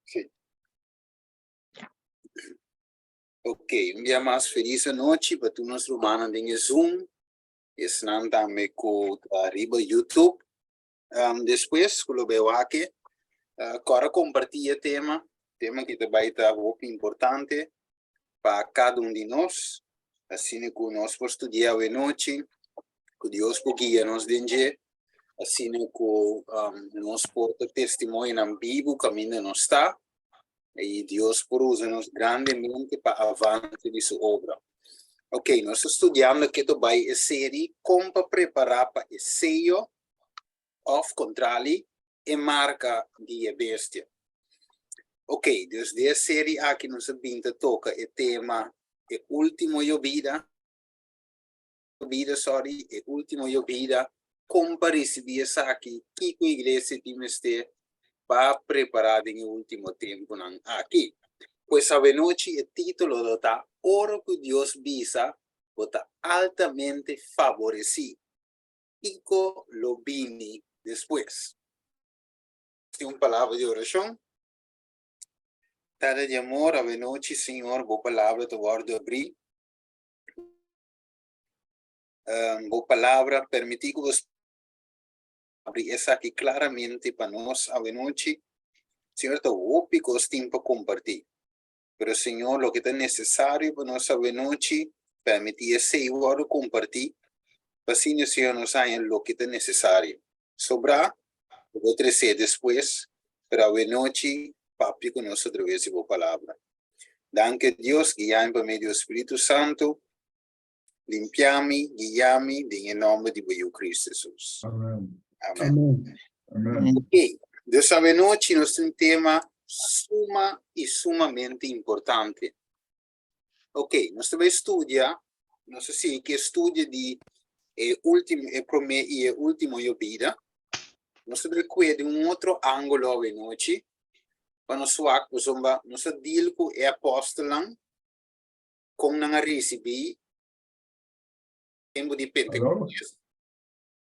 Sí. Ok, un dia mas feliz anochi pa tur nos rumannan den e Zoom, esnan tambe ku ta riba YouTube. Um, despues ku lo bai wak, uh, kòrda kompartí e tema, tema ki ta bai ta hopi importante pa kada un di nos, asina ku nos por studia awe nochi, ku Dios por guia nos den dje, asina ku um, nos por ta testimonionan bibu kaminda nos ta, i Dios por usa nos grandemente pa avance di su obra. Ok, nos ta studiando ke to bai e serie kon pa prepará pa e seyo of kontrali e marka di e bestia. Ok, dus den e serie aki nos a bin ta toka e tema e ultimo yobida. Bida, sorry, e ultimo yobida, kon pa risibí esaki, kiko iglesia tin mester pa prepará den e ultimo tempunan aki. Pues awenochi e título lo ta Ora ku Dios bisa bo ta altamente faboresí, kiko lo bini despues? Tin un palabra di orashon. Tata di amor, awenochi, Señor, bo palabra ta wòrdu abrí. Bo palabra permití ku bo abri esaki klaramente pa nos awenochi. Señor, ta hopi kos tin pa kompartí, pero Señor, loke ta nesesario pa nos awenochi, permití esei wòrdu kompartí, pa asina, Señor, nos haña loke ta nesesario. Sobrá, bo por tres'é despues, pero awenochi papia ku nos atraves di bo palabra. Danki Dios, guiami pa medio di Spiritu Santu, limpiami, guiami den e nomber di bo Yu Cristo Jesus. Amen. Amen. Amen. Amen. Ok, dus awenochi nos tin un tema suma y sumamente importante. Ok, nos ta bai studia, nos ta sigui ki e studio di e ultimo, e prome y e ultimo yobida. Nos ta bai kue den un otro angulo awenochi, pa nos wak pasobra nos a deal ku e apòstelnan kon nan a risibí tempu di Pentekostes,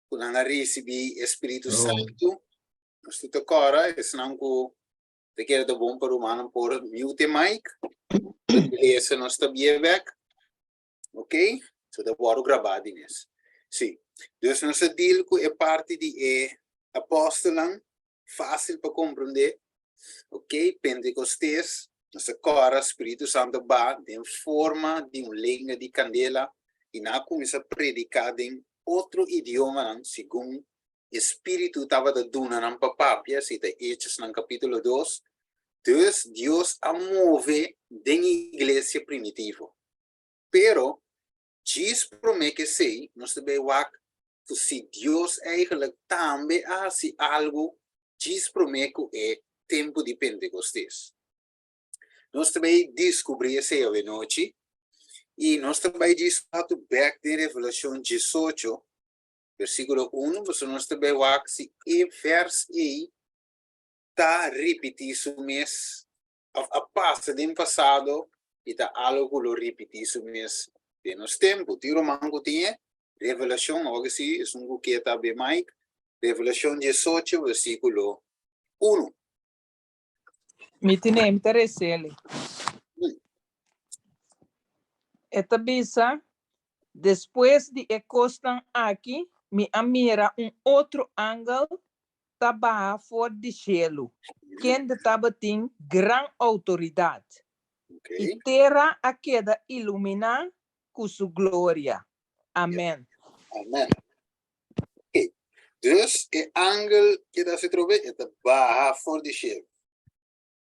ku nan a risibí e Spiritu Santu. Nos tur ta kòrda esnan ku ta kere ta bon pa rumannan por mute e mic, lesa nos ta bie bèk. Ok, so ta wòrdu grabá di mes. Sí, dus nos a deal ku e parti di e apòstelnan Fácil pa comprende. Ok, Pentecostés, nos ta cora Spiritu Santo ba den forma di un lenga di candela y nan a cuminsa predica den otro idiomanan segun e Spiritu tabata duna nan pa papia, esey ta Hechosnan capítulo dos. Dus Dios a move den iglesia primitivo. Pero Djis promé ku esei, nos ta bai wak ku si Dios eigenlijk tambe a hasi algu djis promé ku e tempu di Pentekostes. Nos ta bai diskubrí esei awenochi i nos ta bai djis ratu bèk den Revelashon diesocho, versíkulo unu, pasobra nos ta bai wak si e vèrs ei ta ripití su mes of a pasa den pasado y ta algo cu lo ripiti su mes den nos tempo. Tin ruman cu tin e Revelacion, awor cu si, esun cu kier ta be mic, Revelacion diesocho versiculo uno. Mi tine, mi ta resele. E ta bisa, Despues di e kosnan aki mi a mira un otro angel ta baha for di shelu, kende tabatin gran outoridat, i tera a keda iluminá ku su gloria. Amèn. Amèn. Ok. Dus e angel keda hasi trobe, e ta baha for di shelu.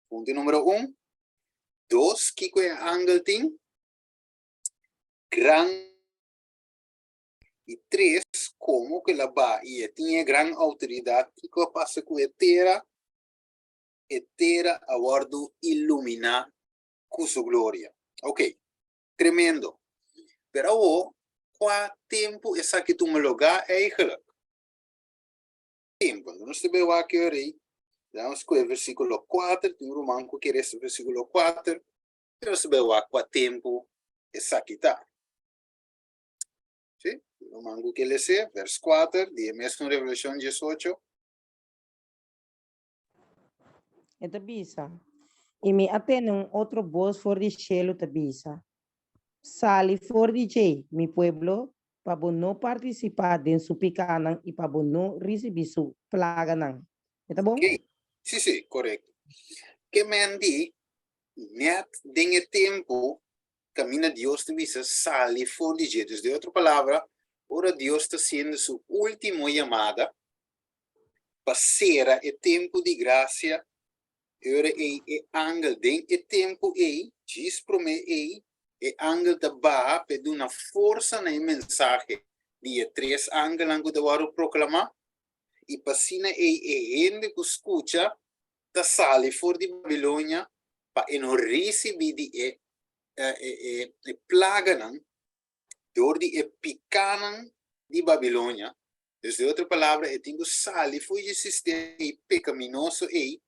Punto numero un. Dos, kiko e angel tin? Gran. I tres, komo ku el a ba i e tin e gran outoridat, kiko a pasa ku e tera? E tera a wòrdu iluminá ku su gloria. Oke, tremendo. Pero awor, kua tempu esaki tuma lugá eigelijk? Tempu. Nos ta bai wak e ora ei. Laga nos skohe versíkulo kuater. Tin un ruman ku kere esta versíkulo kuater. Nos ta bai wak kua tempu esaki ta. Sí, ruman ku ke les'é, vers kuater di e mesun Revelashon diesocho. E ta bisa, I mi a tende un otro bos for di shelu ta bisa, Sali for di dje, mi pueblo, pa bo no partisipá den su pikánan i pa bo no risibí su plaganan. E ta bon? Ok, sí, sí, korekto. Ke men di, nèt den e tempu kaminda Dios ta bisa sali for di dje. Dus den otro palabra, ora Dios ta hasiendo su último yamada pa sera e tempu di grasia, e ora ei e angel den e tempu ei, djis promé ei, e angel ta baha pa e duna forsa na e mensahe di e tres angelnan ku ta wòrdu proklamá, i pa asina ei e hende ku skucha ta sali for di Babilonia pa e no risibí di e e plaganan dor di e pikánan di Babilonia. Dus den otro palabra, e tin ku sali for di e sistema ei pekaminoso ei,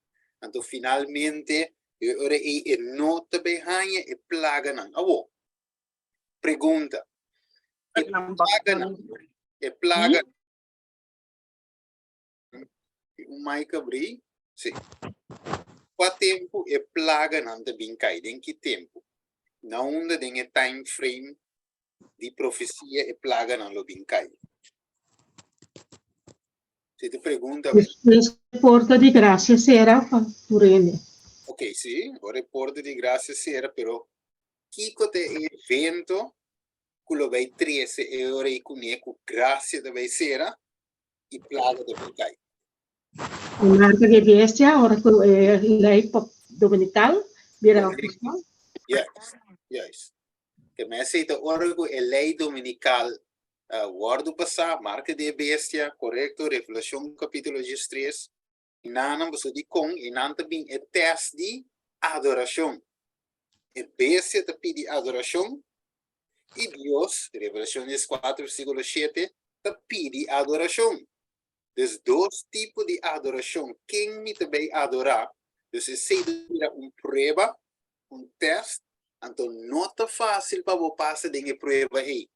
anto finalmente e ora ei e no ta bai haña e plaganan. Awor, pregunta, e plaganan, e plaganan, Un mic abrí? Sí. Kua tempu e plaganan ta bin kai? Den ki tempu? Na unda den e time frame di profesia e plaganan lo bin kai? Si te pregunta. Despues ku e porta di grasia sera pa tur hende. Ok, sí, ora e porta di grasia sera, pero kiko ta e evento ku lo bai trese e ora ei kuné ku grasia ta bai sera i plaga ta bai kai? E marka di e bestia ora ku e lei dominikal bira ofisial. Juist, juist. Ke men esei ta ora ku e lei dominikal wòrdu pasá, marka di e bestia, korekto, Revelashon kapítulo diestres, i nan pasobra dikon i nan ta bin e tèst di adorashon. E bestia ta pidi adorashon i Dios, Revelashon dieskuater versíkulo shete, ta pidi adorashon. Dus dos tipo di adorashon, ken mi ta bay adorá? Dus esei ta bira un prueba, un tèst, anto no ta fásil pa bo pasa den e prueba ei.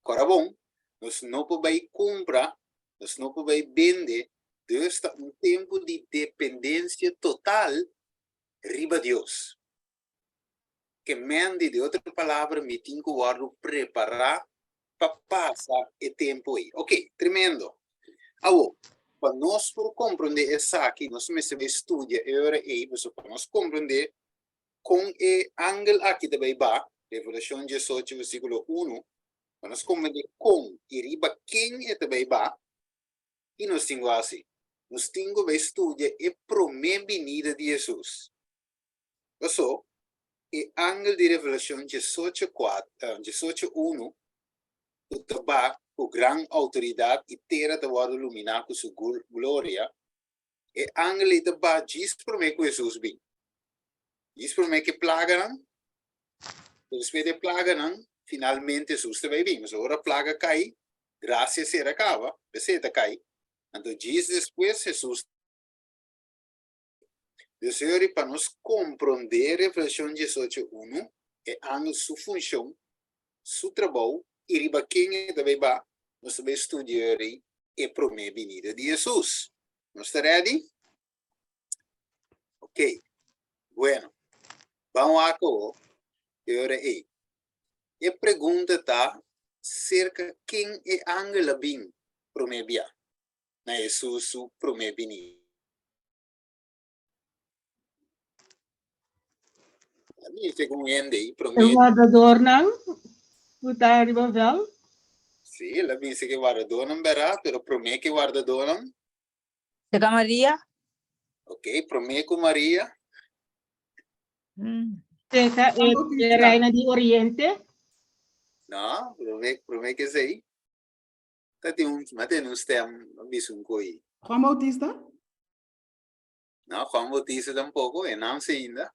Kora bon, nos no por bai kumpra, nos no por bai bende, dus ta un tempu di dependensia total riba Dios. Ke men di, di otro palabra, mi tin ku wòrdu prepará pa pasa e tempu ei. Oke, tremendo. Awor, pa nos por komprondé esaki, nos mester bai studia e ora ei, pasobra pa nos komprondé Kon e angel aki ta bai ba, Revelashon diesocho versíkulo unu, pa nos komprendé kon i riba ken e ta bai ba, ki nos tin ku hasi? Nos tin ku bai studia e promé binida di Hesus. Pasó, e angel di Revelashon diesocho diesocho unu ku ta ba ku gran outoridat i tera ta wòrdu luminá ku su gloria, E angel ei ta ba djis promé ku Hesus bin. Djis promé ku e plaganan, despues di e plaganan, finalmente Hesus ta bai bin. Pasobra ora plaga kai, grasia ser a kaba, p'esei e ta kai. Anto djis despues Hesus. Dios yori pa nos komprondé Revelashon diesocho unu, e angel su funshon, su trabou i riba ken e ta bai ba, nos ta bai studia yori e promé binida di Hesus. Nos ta ready? Ok. Bueno. Ban wak awo e ora ei. E pregunta ta, serka ken e angel a bin promé bia na Hesus su promé binida? A binse ku un hende ei promé. E wardadornan ku ta riba vèlt. Sí, el a binse ku e wardadornan bèrá, pero promé ku e wardadornan. Serka Maria? Ok, promé ku Maria. Serka e reina di Oriente? No, promé, promé ku esei. Ta tin un, mi a tende un stèm a bisa un koi. Juan Bautista? No, Juan Bautista tampoco, e nansi ainda.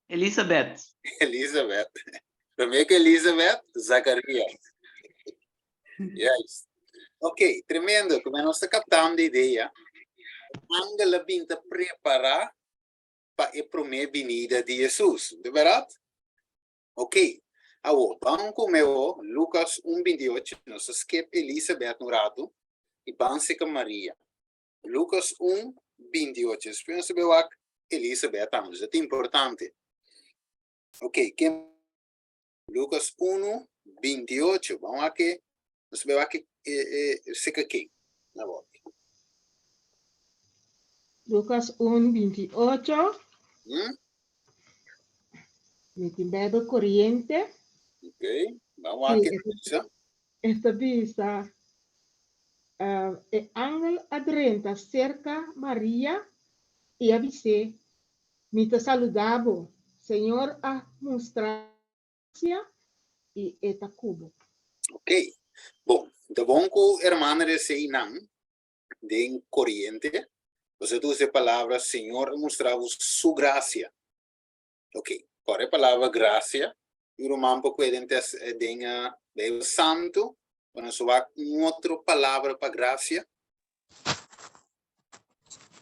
Elisabeth. Elisabeth. Promé ku Elisabeth, Zacarias. Juist. Ok, tremendo. Como nos ta captando idea, angel a bin ta prepara pa e promé binida di Jesus. De verdad? Ok. Awo, ban ku meo Lucas 1:28, nos ta skip Elisabeth un rato i ban seka Maria. Lucas 1, 28. Despues nos ta bai wak. Elisabeth tambe. Esei ta importante. Ok, ken Lucas 1, 28. Ban wak e, nos bai wak e, e, e seka ken. Na wak. Lucas 1, 28. Mi tin Bijbel Corriente. Ok, ban wak Sí, e bisa. E ta bisa, eh, e angel a drenta serka Maria i a bis'é, Mi ta saludá bo, Señor a mustra grasia i e ta ku bo. Ok, bon, ta bon ku hermana resei nan den koriente, boso ta usa e palabra Señor a mustra bo su grasia. Ok, kòrda e palabra grasia, un ruman por kue den tes den Bijbel Santu, pa nos wak un otro palabra pa grasia.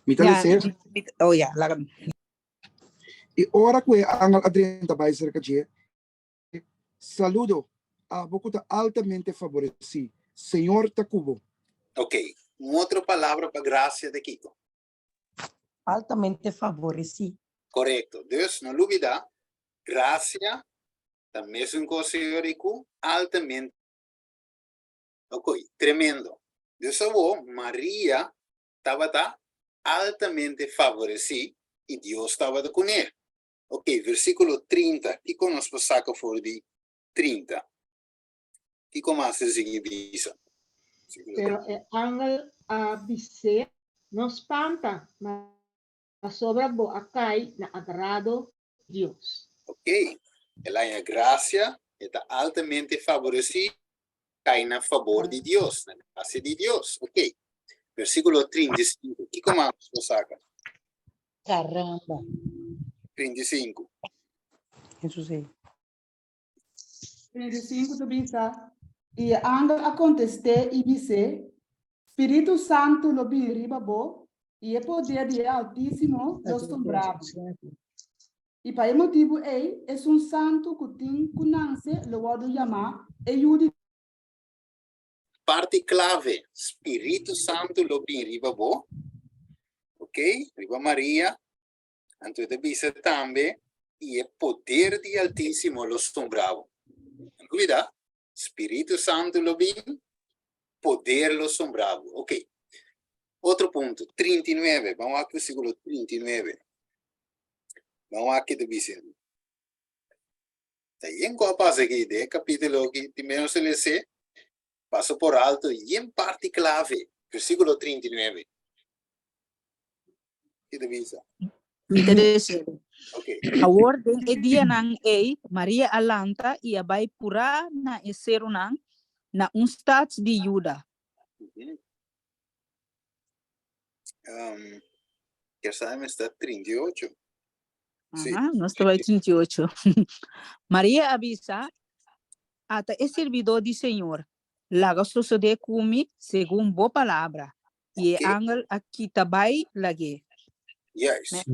Mi ta Ja, les'é. oh ja, laga. I ora ku e angel a drenta bai serka dje, Saludo, abo ku ta altamente faboresí, Señor ta ku bo. Ok, un otro palabra pa grasia ta kiko? Altamente faboresí. Korekto. Dus, no lubidá, grasia ta mesun kos señor ku altamente. Ok, tremendo. Dus awor, Maria tabata altamente favoresí i Dios tabata kuné. Ok, versíkulo 30, kiko nos por saka for di 30? Kiko mas ta sigui bisa? Versíkulo Pero e angel a bis'é, No spanta, pasobra bo a kai na agrado di Dios. Ok, el a haña grasia, e ta altamente faboresí, kai na fabor di Dios, na grasia di Dios. Ok, versíkulo 35, kiko mas nos por saka? Caramba. 35. Hesus ei. 35 ta bisa, I e angel a kontest'é i bis'é, Spiritu Santu lo bini riba bo, i e poder di e Altísimo lo sombra bo. I pa e motibu ei, esun santu ku tin ku nanse lo wòrdu yamá e Yu di. Parti klave, Spiritu Santu lo bini riba bo, ok, riba Maria, Anto e ta bisa tambe, I e poder di Altísimo lo sombra bo. No lubidá, Spiritu Santu lo bin, poder lo sombra bo. Ok. Otro punto, 39. Ban wak versíkulo 39. Ban wak ke ta bisa. Ta yen ku a pasa aki den e kapítulo aki, tin menos ta les'é, pasa por alto yen parti klave, versíkulo 39. Ki ta bisa? Mi ta deseo. Ok. Awor den e dianan ei, Maria a lanta i a bai purá na e serunan na un stat di Juda. Um, kier sabe mi sta 38. Sí. Aha, nos ta bai 38. Maria a bisa, Ata e sirbidó di Señor, laga sosodé ku mi segun bo palabra. I e angel a kita bai lag'é. Juist.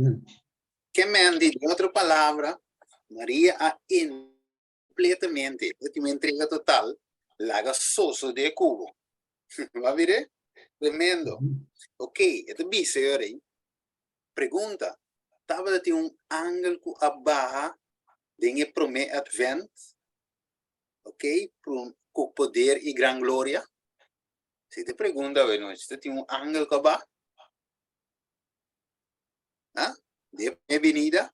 Ke men di den otro palabra, Maria a completamente, e tin un entrega total, laga sosodé ku bo. Bo a mir'é? Tremendo. Ok, e ta bisa e ora ei. Pregunta, tabata tin un angel ku a baha den e promé Advent, ok, ku poder i gran gloria? Si te pregunta awe nochi, ta tin un angel ku a ba? Ha? De promé binida?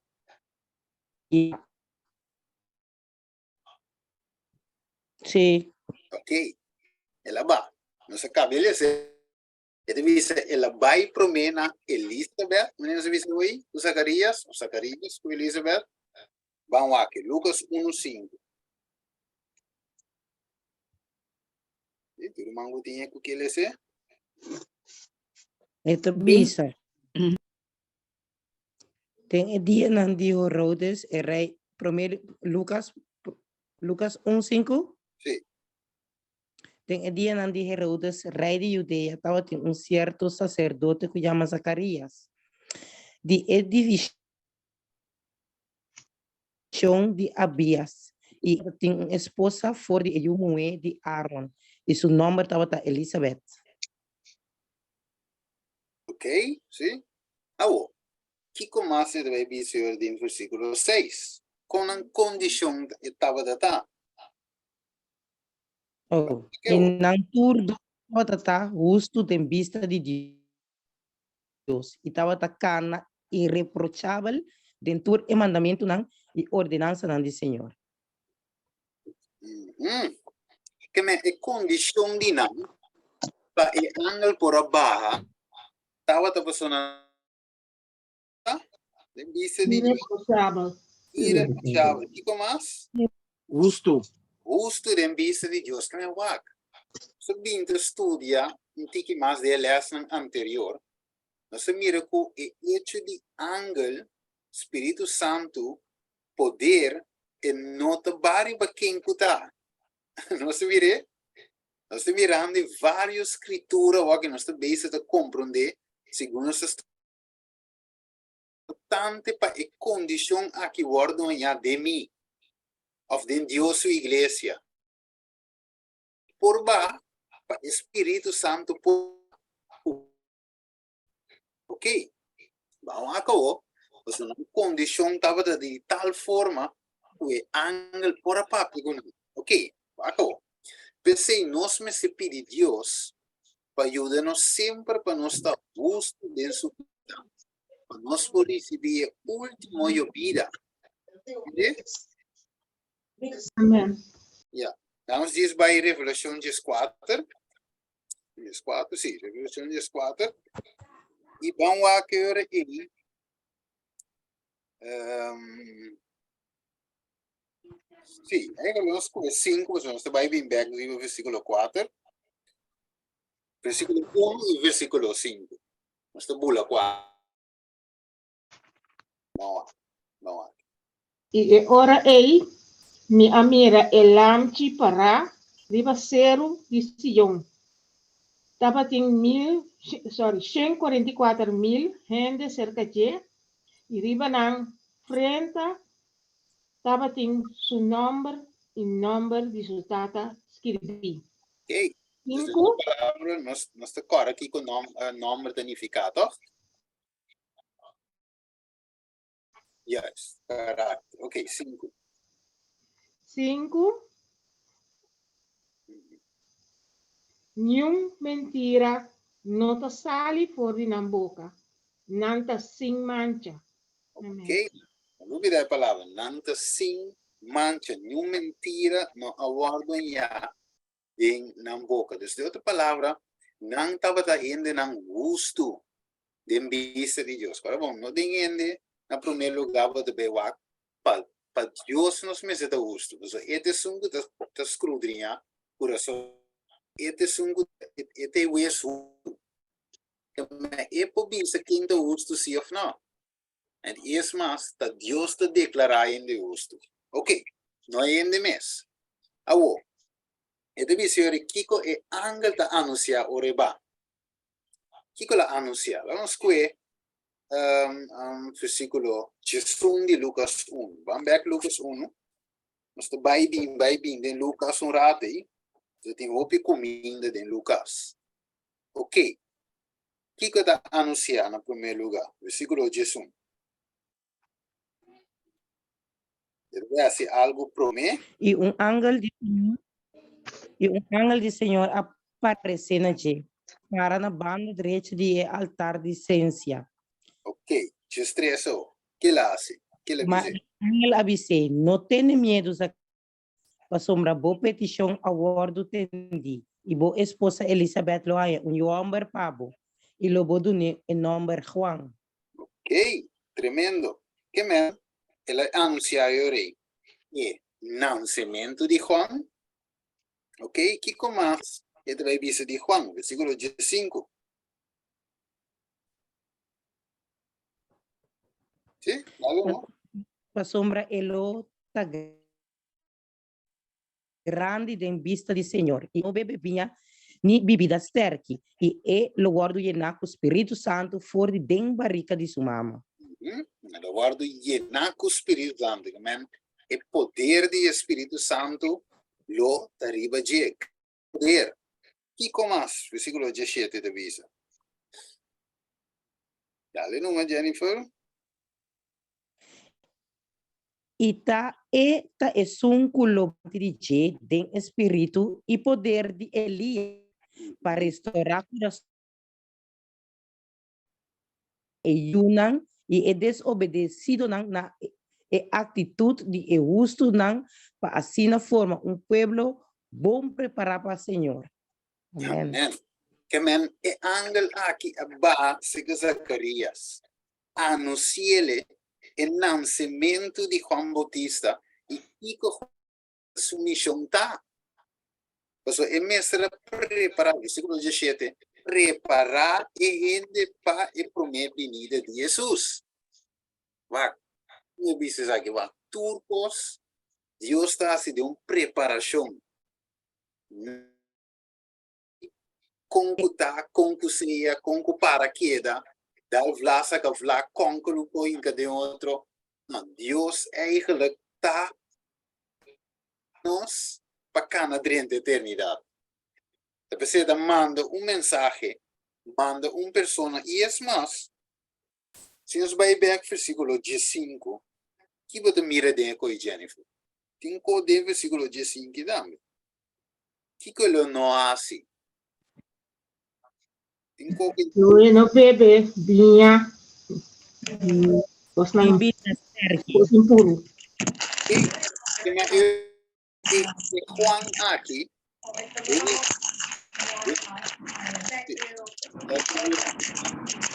Ja. Sí. Ok. El a ba. Nos a caba lesa. E ta bisa el a bai promé na Elisabeth. Manera nos a bisa hoy ku Zacarías, o Zacarías ku Elisabeth. Ban wak, Lucas 1:5. Tur ruman ku tin e ku ke lesa? E ta bisa. Den e dianan di Herodes, e rei, promé Lucas, Lucas 1, 5? Sí. Den e dianan di Herodes, rei di Judea, tabatin un sierto saserdote ku yama Zakarias, di e divishon di Abias, i e tabatin un esposa for di e yu muhé di Aaron, i su nòmber tabata Elisabet. Ok, sí. Awo, Kiko mas e ta bai bisa ora den versíkulo 6? Kon nan kondishon e tabata ta? Oh, i nan tur dos tabata ta hustu den bista di Dios i tabata kana ireprochabel den tur e mandamentunan i ordenansanan di Señor. Ke men e kondishon di nan pa e angel por a baha tabata pasobra nan den bista di Dios Irreprochabel. Irreprochabel. Kiko mas? Hustu. Hustu den bista di Dios. Ke men wak. Nos a bin ta studia un tiki mas di e lèsnan anterior. Nos a mira ku e echo di angel, Spiritu Santu, poder e no ta bari pa ken ku ta. Nos ta mir'é? Nos ta mirando e varios scritura awor ku nos ta bezig ta komprondé segun nos ta importante pa e kondishon aki wòrdu hañá den mi òf den Dios su iglesia. Por ba pa e Spiritu Santu por Ok, bawon akabó, pasobra nan kondishon tabata di tal forma ku e angel por a papia ku nan. Ok, akabó. P'esei nos mester pidi Dios pa yuda nos semper pa nos ta hustu den su bista, pa nos por risibí e último yobida. Entendé? Amen. Ya. Nos djis bai Revelashon 14. 14, sí, Revelashon 14. I ban wak e ora ei. Um, sí, eigenlijk nos koe 5, pasobra nos ta bai bin bek riba versíkulo 4. Versíkulo 1 i versíkulo 5. Nos ta bula 4. Ban wak, ban wak. I e ora ei mi a mira e lamchi pará riba seru di Sion. Tabatin mil, sorry, 144.000 hende serka dje, i riba nan frenta tabatin su nòmber i nòmber di su tata skirbí. Oké, dus den otro palabra, nos, nos ta kòrda kiko nòm, nòmber ta nifiká, tòg? Juist, karakter. Oké, sinku. Sinku. Niun mentira no ta sali for di nan boka. Nan ta sin mancha. Amen. Oké, no lubida e palabra. Nan ta sin mancha. Niun mentira no a wòrdu hañá den nan boka. Dus den otro palabra, nan tabata hendenan hustu den bista di Dios. Ora bon, no den hende na promé lugá bo ta bai wak pa pa Dios nos mester ta hustu. Pasobra e ta esun ku ta ta skrudriñá kurason. E ta esun ku e ta e wes hustu. E por bisa ken ta hustu si òf nò. En es mas, ta Dios ta deklará hende hustu. Oké, no e hende mes. Awor, e ta bisa yori kiko e angel ta anunsiá ora e ba. Kiko el a anunsiá? Laga nos kue versíkulo 11 di Lukas 1. Ban bèk Lukas 1. Nos ta bai bin, bai bin den Lukas un rato ei. Nos tin hopi kuminda den Lukas. Oké, Kiko ta anunsiá na promé lugá? Versíkulo 11. E ta hasi algu promé. I un angel di Señor, i un angel di Señor a paresé na dje, para na banda drechi di e altar di sensia. Ok, djes tres o. Ke el a hasi? Ke el a Ma bis'é? e angel a bis'é, No tene miedu, Zacarías, pasobra bo petishon a wòrdu tendí, i bo esposa Elisabèt lo haña un yu hòmber pa bo, i lo bo dun'é e nòmber Juan. Ok, tremendo. Ke men el a anunsiá e ora ei? E nansementu di Juan. Ok, kiko mas e ta bai bisa di Juan? Versíkulo 15. Sí, dale no. Pasobra e lo ta grandi den bista di Señor, i no bebe biña ni bibida sterki, i e lo wòrdu yená ku Spiritu Santu for di den barika di su mama. E lo wòrdu yená ku Spiritu Santu. Amen. E poder di e Spiritu Santu lo ta riba dje. Poder. Kiko mas? Versíkulo 17 ta bisa. Dale numa, Jennifer. I ta e ta esun ku lo bati di dje den e spiritu i poder di Elías pa restorá kurason e yunan i e desobedesidonan na e aktitut di e hustunan pa asina forma un pueblo bon prepará pa Señor. Amen. Amen. Ke men e angel aki a baha serka Zakarias. Anunciele e nansementu di Juan Bautista i kiko su mision ta. Pasobra e mester a prepará, versíkulo diesshete, prepará e hende pa e promé binida di Hesus. Wak, mi a bisa esaki, wak, tur kos Dios ta hasi den un preparashon. Kon ku ta, kon ku sea, kon ku para keda, dal vla saka vla, kònkelu por hinka den otro. No, Dios eigenlijk ta nos pa kana drenta eternidat. Ta p'esei ta manda un mensahe, manda un persona, i es mas, si nos bai bèk versíkulo diesinku, ki bo ta mira den e koe Jennifer? Tin un koe den versíkulo diesinku tambe. Kiko lo no hasi? Tin koke. Lo e no bebe biña i kosnan Bibida sterki. kos impuru. E, e, e, e, e Juan aki, e,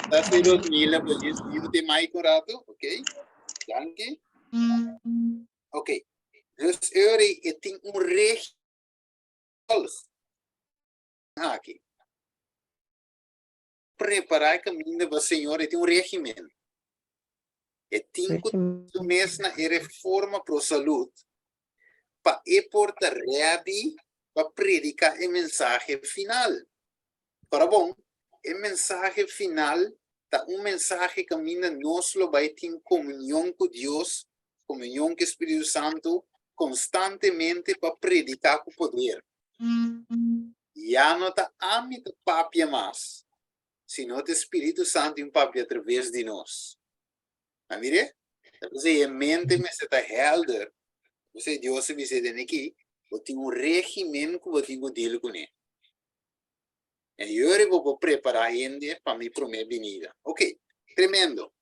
Ta si Rosmila, pues yo te mai un rato, ok? Danki. Ok. Dus Uri, e tin un regel aki. Prepará e kaminda pa Señor, e tin un régimen. E tin ku su mes na e reforma pro salud pa e por ta ready pa prediká e mensahe final. Ora bon, e mensahe final ta un mensahe kaminda nos lo bai tin komunion ku Dios, komunion ku e Spiritu Santu konstantemente pa prediká ku poder. Ya no ta ami ta papia mas, sino ta e Spiritu Santu tin papia atraves di nos. A mir'é? Ta p'esei e mente mester ta helder. P'esei Dios a bis'é den aki, bo tin un régimen ku bo tin ku deal kuné. En yori bo por prepará hende pa mi promé binida. Ok, tremendo.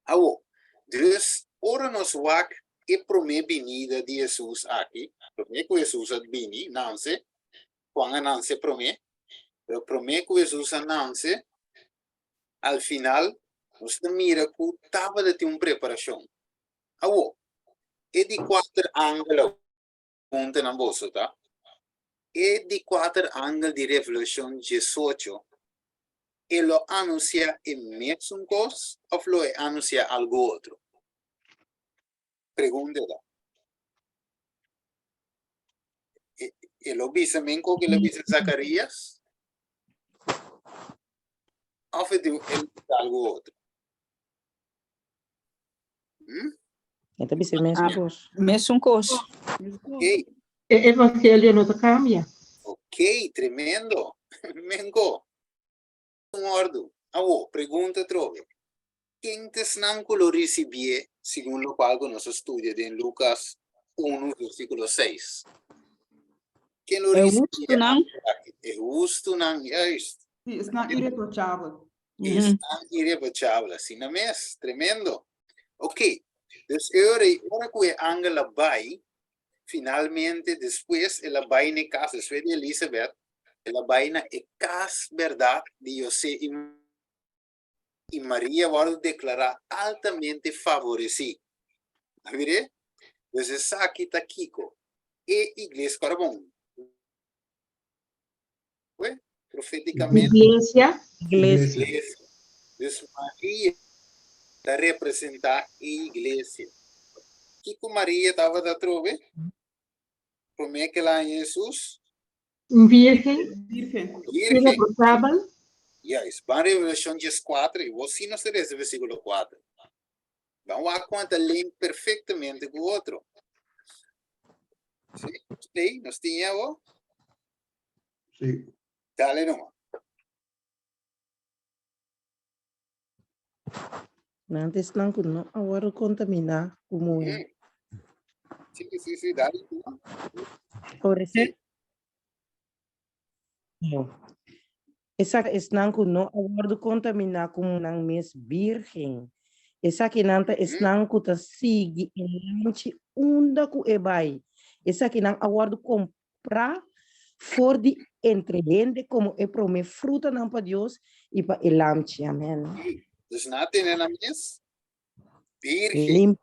Awo, dus ora nos wak e promé binida di Hesus aki, promé ku Hesus a bini, nanse, Juan a nanse promé, pero promé ku Hesus a nanse, al final nos ta mira ku tabata tin un preparashon. Awo, e di kuater angel a Punta nan boso ta e di kuater angel di Revelashon diesocho, e lo anunsiá e mesun kos òf lo e anunsiá algu otro? Pregunta ta, E lo bisa men kos ku el a bisa Zakarías? Òf e lo bisa algu otro? E ta bisa mesun Ah. kos. Mesun kos. Ok, E evangelio no ta kambia. ok, tremendo. Menko. Un ordu. Awo, pregunta atrobe. Ken ta esnan ku lo risibié segun lokual ku nos a studia den Lukas 1 versíkulo 6? Ken lo E risibié hustunan. aki? E hustunan, juist. Sí, esnan irreprochabel. Esnan irreprochabel, asina mes, tremendo. Ok, dus e ora ei, ora ku e angel a bai, finalmente despues el a bai na e kas, despues di Elisabet, el a bai na e kas bèrdat di José i i Maria wòrdu deklará altamente favoresí. A mir'é? Dus esaki ta kiko? E iglesia, kòrda bon, proféticamente. Iglesia. Iglesia. Iglesia. Dus Maria ta representá e iglesia. Kiko Maria tabata atrobe promé ku el a haña Hesus? Un virgen. Virgen. Virgen. Irreprochable. Juist. Ban Revelashon dieskuater i bo si nos ta lesa versíkulo kuater. Ban wak kon e ta link perfektamente ku otro. Sí, sí, nos tin e awor? Sí. Dale numa. Nan ta esnan ku no a wòrdu kontaminá ku muhé. Sí, sí, sí, dale. Favorecer. No. Esaki esnan ku no a wòrdu kontaminá ku nan mes bírgen. Esakinan ta esnan ku ta sigui e Lamchi unda ku e bai. Esakinan a wòrdu komprá for di entre hende komo e promé frutanan pa Dios i pa e Lamchi. Amèn. Dus nan a tene nan mes bírgen. Limpi,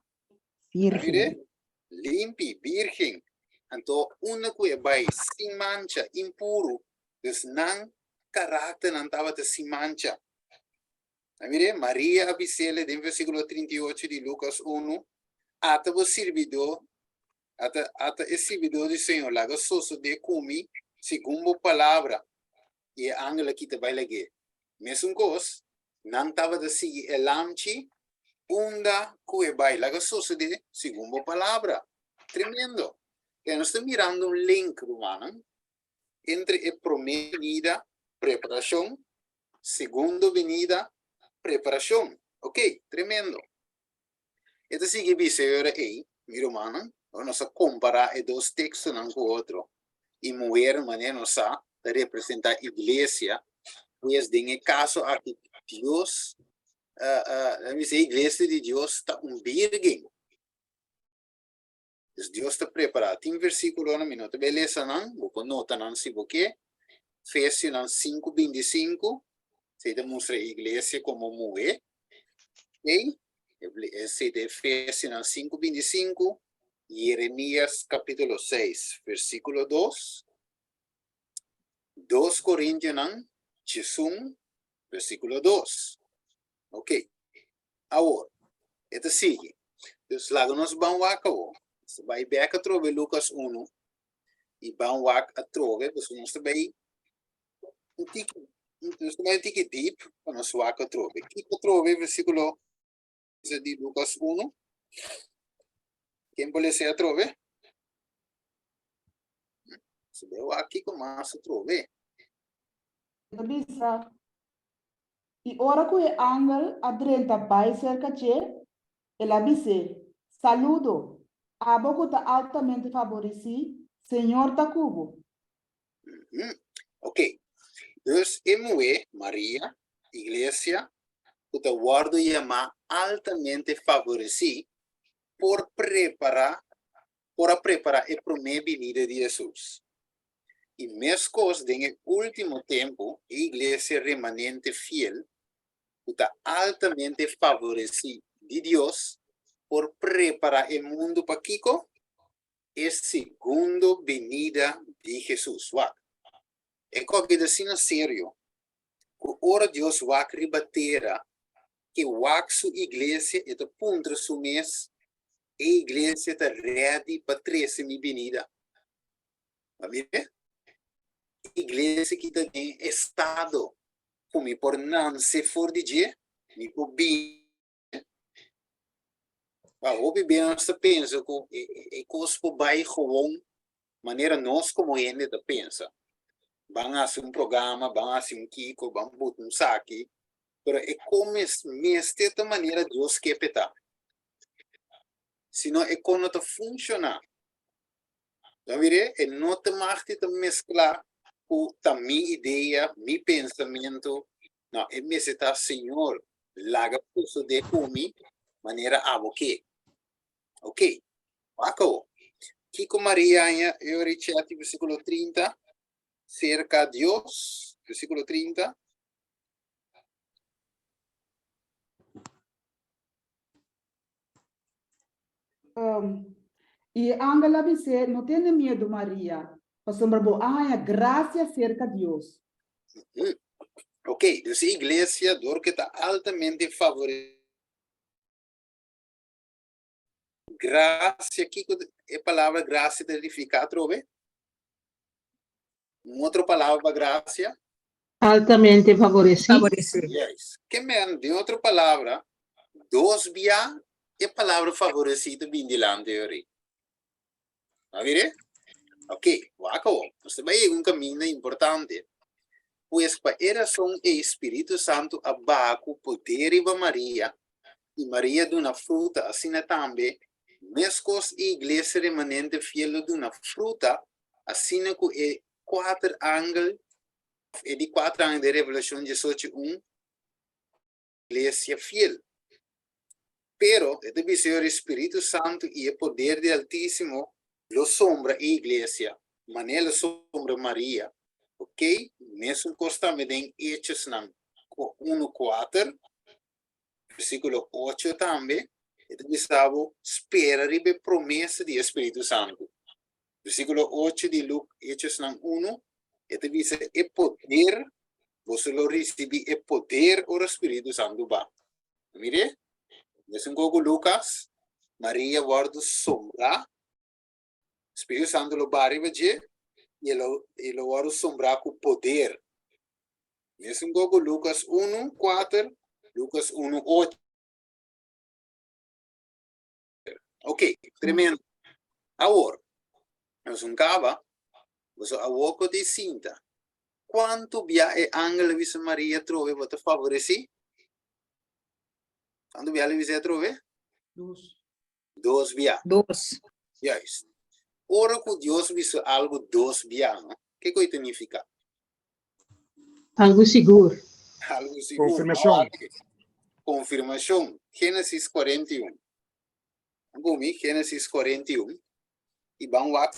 bírgen. Mire, limpi, bírgen. Anto unda ku e bai sin mancha, impuru, dus nan karakternan tabata sin mancha. A mire, Maria a bis'ele den versíkulo 38 di Lukas 1, Ata bo sirbidó, ata, ata e sirbidó di Señor, laga sosodé ku mi segun bo palabra. I e angel a kita bai lag'é. Mesun kos, nan tabata sigui e lamchi unda ku e bai. Laga sosodé segun bo palabra. Tremendo! Kaya nos ta mirando un link, rumannan, entre e promé binida, preparashon, segundo binida, preparashon. Ok, tremendo. E ta sigui bisa e ora ei, mi rumannan, ora nos a kompará e dos tekstonan ku otro, i muher, manera nos sa, ta representá iglesia, pues den e kaso aki Dios, laga mi bisa e iglesia di Dios ta un bírgen. Pues Dios ta prepará. Tin versíkulonan, mi no ta bai lesa nan, bo por nota nan si bo ke. Efesionan 5:25, esei ta mustra e iglesia komo muhé. Okey, esei ta Efesionan 5:25, Jeremías kapítulo 6, versíkulo 2, 2 Korintionan 11, versíkulo 2. Okey, awor, e ta sigui. Dus laga nos ban wak awor. Nos ta bai bek atrobe Lucas 1 i ban wak atrobe, pasobra nos ta bai un tiki, nos ta bai un tiki deep pa nos wak atrobe. Kiko atrobe versíkulo di Lucas 1? Ken por lesa atrobe? Nos ta bai wak kiko mas atrobe. Ta bisa, I ora ku e angel a drenta bai serka dje, el a bis'é, Saludo, abo ku ta altamente faboresí, Señor ta ku bo. Ok. Dus e muhé, Maria, iglesia, ku ta wòrdu yamá altamente faboresí, por prepará, por a prepará e promé binida di Hesus. I meskos den e último tempu, e iglesia remanente fiel, ku ta altamente favoresí di Dios, por prepará e mundu pa kiko? E segundo binida di Hesus. Wak, e kòke ta asina serio ku ora Dios wak riba tera, ke wak su iglesia, e ta puntra su mes, E iglesia ta rèdi pa trese mi binida? A mira, iglesia ki ta den estado ku mi por nanse for di dje, mi por bini. Pa hopi bia nos ta pensa ku e kos por bai gewoon manera nos komo hende ta pensa. Ban hasi un programa, ban hasi un kiko, ban buta un saki, pero e kon mester ta manera Dios ke p'e ta. Sino e kon no ta funshoná. Lo mir'é, e no ta mag di ta mesklá ku ta mi idea, mi pensamentu. No, e mester ta, Señor, laga sosodé ku mi manera abo ke. Oké, wak awor. Kiko Maria haña e ora i chèti, versíkulo 30, serka Dios, versíkulo 30. Um, i e angel a bis'é, No tene miedu, Maria, pasobra bo a haña grasia serka Dios. Mm. Ok, dus e iglesia, dor ke ta altamente favore grasia, kiko e palabra grasia ta signifiká atrobe? Un otro palabra pa grasia? Altamente favoresí. Favoresí. Yes. Ke men, den otro palabra, dos bia e palabra favoresí ta bin dilanti ori. A mire? Ok, wak awor. Nos ta bai yega un kaminda importante. Pues pa e rason ei Spiritu Santu a baha ku poder riba Maria, i Maria duna fruta asina tambe. Meskos e iglesia remanente fiel lo duna fruta, asina ku e kuater angel, òf e di kuater angel den Revelashon diesocho un, iglesia fiel. Pero, e ta bisa yori Spiritu Santu i e poder di Altísimo lo sombra e iglesia, manera lo sombra Maria. Ok? Mesun kos tambe den Hechosnan unu kuater, versíkulo ocho tambe, e ta bisa bo spera riba e promesa di e Spiritu Santu. Versíkulo ocho di Luk Hechosnan unu, e ta bisa e poder, boso lo risibí e poder ora Spiritu Santu ba. Mire, mesun kos ku Lukas, Maria wòrdu sombrá, Spiritu Santu lo ba riba dje i e lo e lo wòrdu sombrá ku poder. Mesun kos ku Lukas unu, kuater, Lukas unu, ocho. Ok, tremendo. Awor, nos un kaba, boso awor ku ta sinta. Kuantu bia e angel a bisa Maria trobe bo ta favoresí? Kuantu bia el a bisa atrobe? Dos. Dos bia. Dos. Juist. Ora ku Dios bisa algu dos bia, no? Kiko e ta nifiká? Algu sigur. Algu sigur. Konfirmashon. Konfirmashon. Génesis 41. Gumi, Génesis 41. I ban wak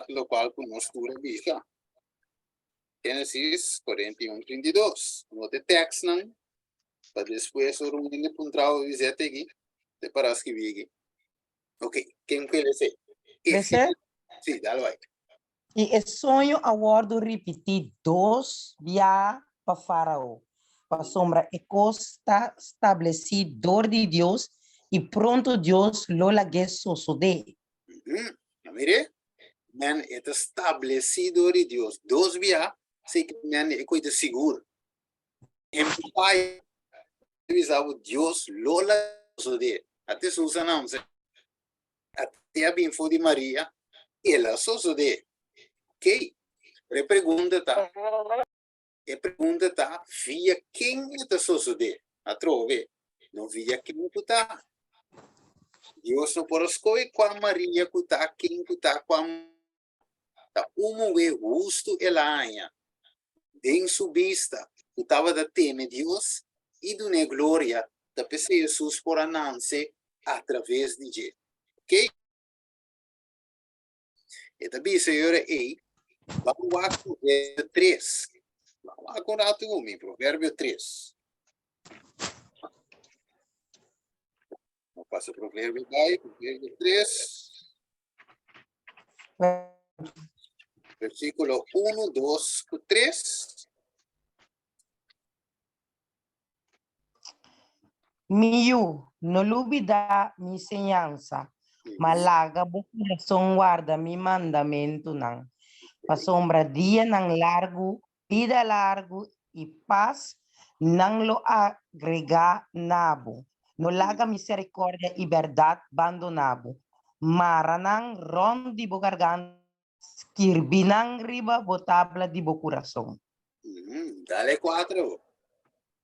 lokual ku nos tur a bisa. Génesis 41, 32. No te tekstnan, pa despues ora un hende puntra bo bis'é te aki, te para skibí aki. Ok, ken ku e les'é? Les'é? Sí, dale bai. I e soño a wòrdu ripití dos bia pa Fárao, pasobra e kos ta stablesí dor di Dios i pronto Dios lo lag'é sosodé. A mir'é? Men e ta stablesí dor di Dios dos bia, así ke men e koe ta sigur. En pai bisa bo Dios lo lag'é sosodé. Ate Susan a Ate a bin for di Maria, el a sosodé. Ok, pero e pregunta ta, e pregunta ta via ken e ta sosodé? Atrobe, no via ken ku ta. Dios no por a skohe kua Maria ku ta, ken ku ta, kua ta un muhé hustu el a haña den su bista ku tabata teme Dios i dun'é gloria, ta p'esei Hesus por a nanse atraves di dje. Ok? E ta bisa e ora ei, Ban wak Proverbio tres. Ban wak un ratu ku mi, Proverbio tres. No pasa Proverbio bai, Proverbio tres. Versíkulo 1, 2 ku 3. Mi yu, no lubidá mi señansa, ma laga bo kurason warda mi mandamentunan. Pasobra dianan largu, bida largu i pas nan lo agregá na bo. No laga miserikòrdia i bèrdat bandoná bo. Mara nan rònt di bo garganta, skirbi nan riba bo tabla di bo kurason. Dale kuatro.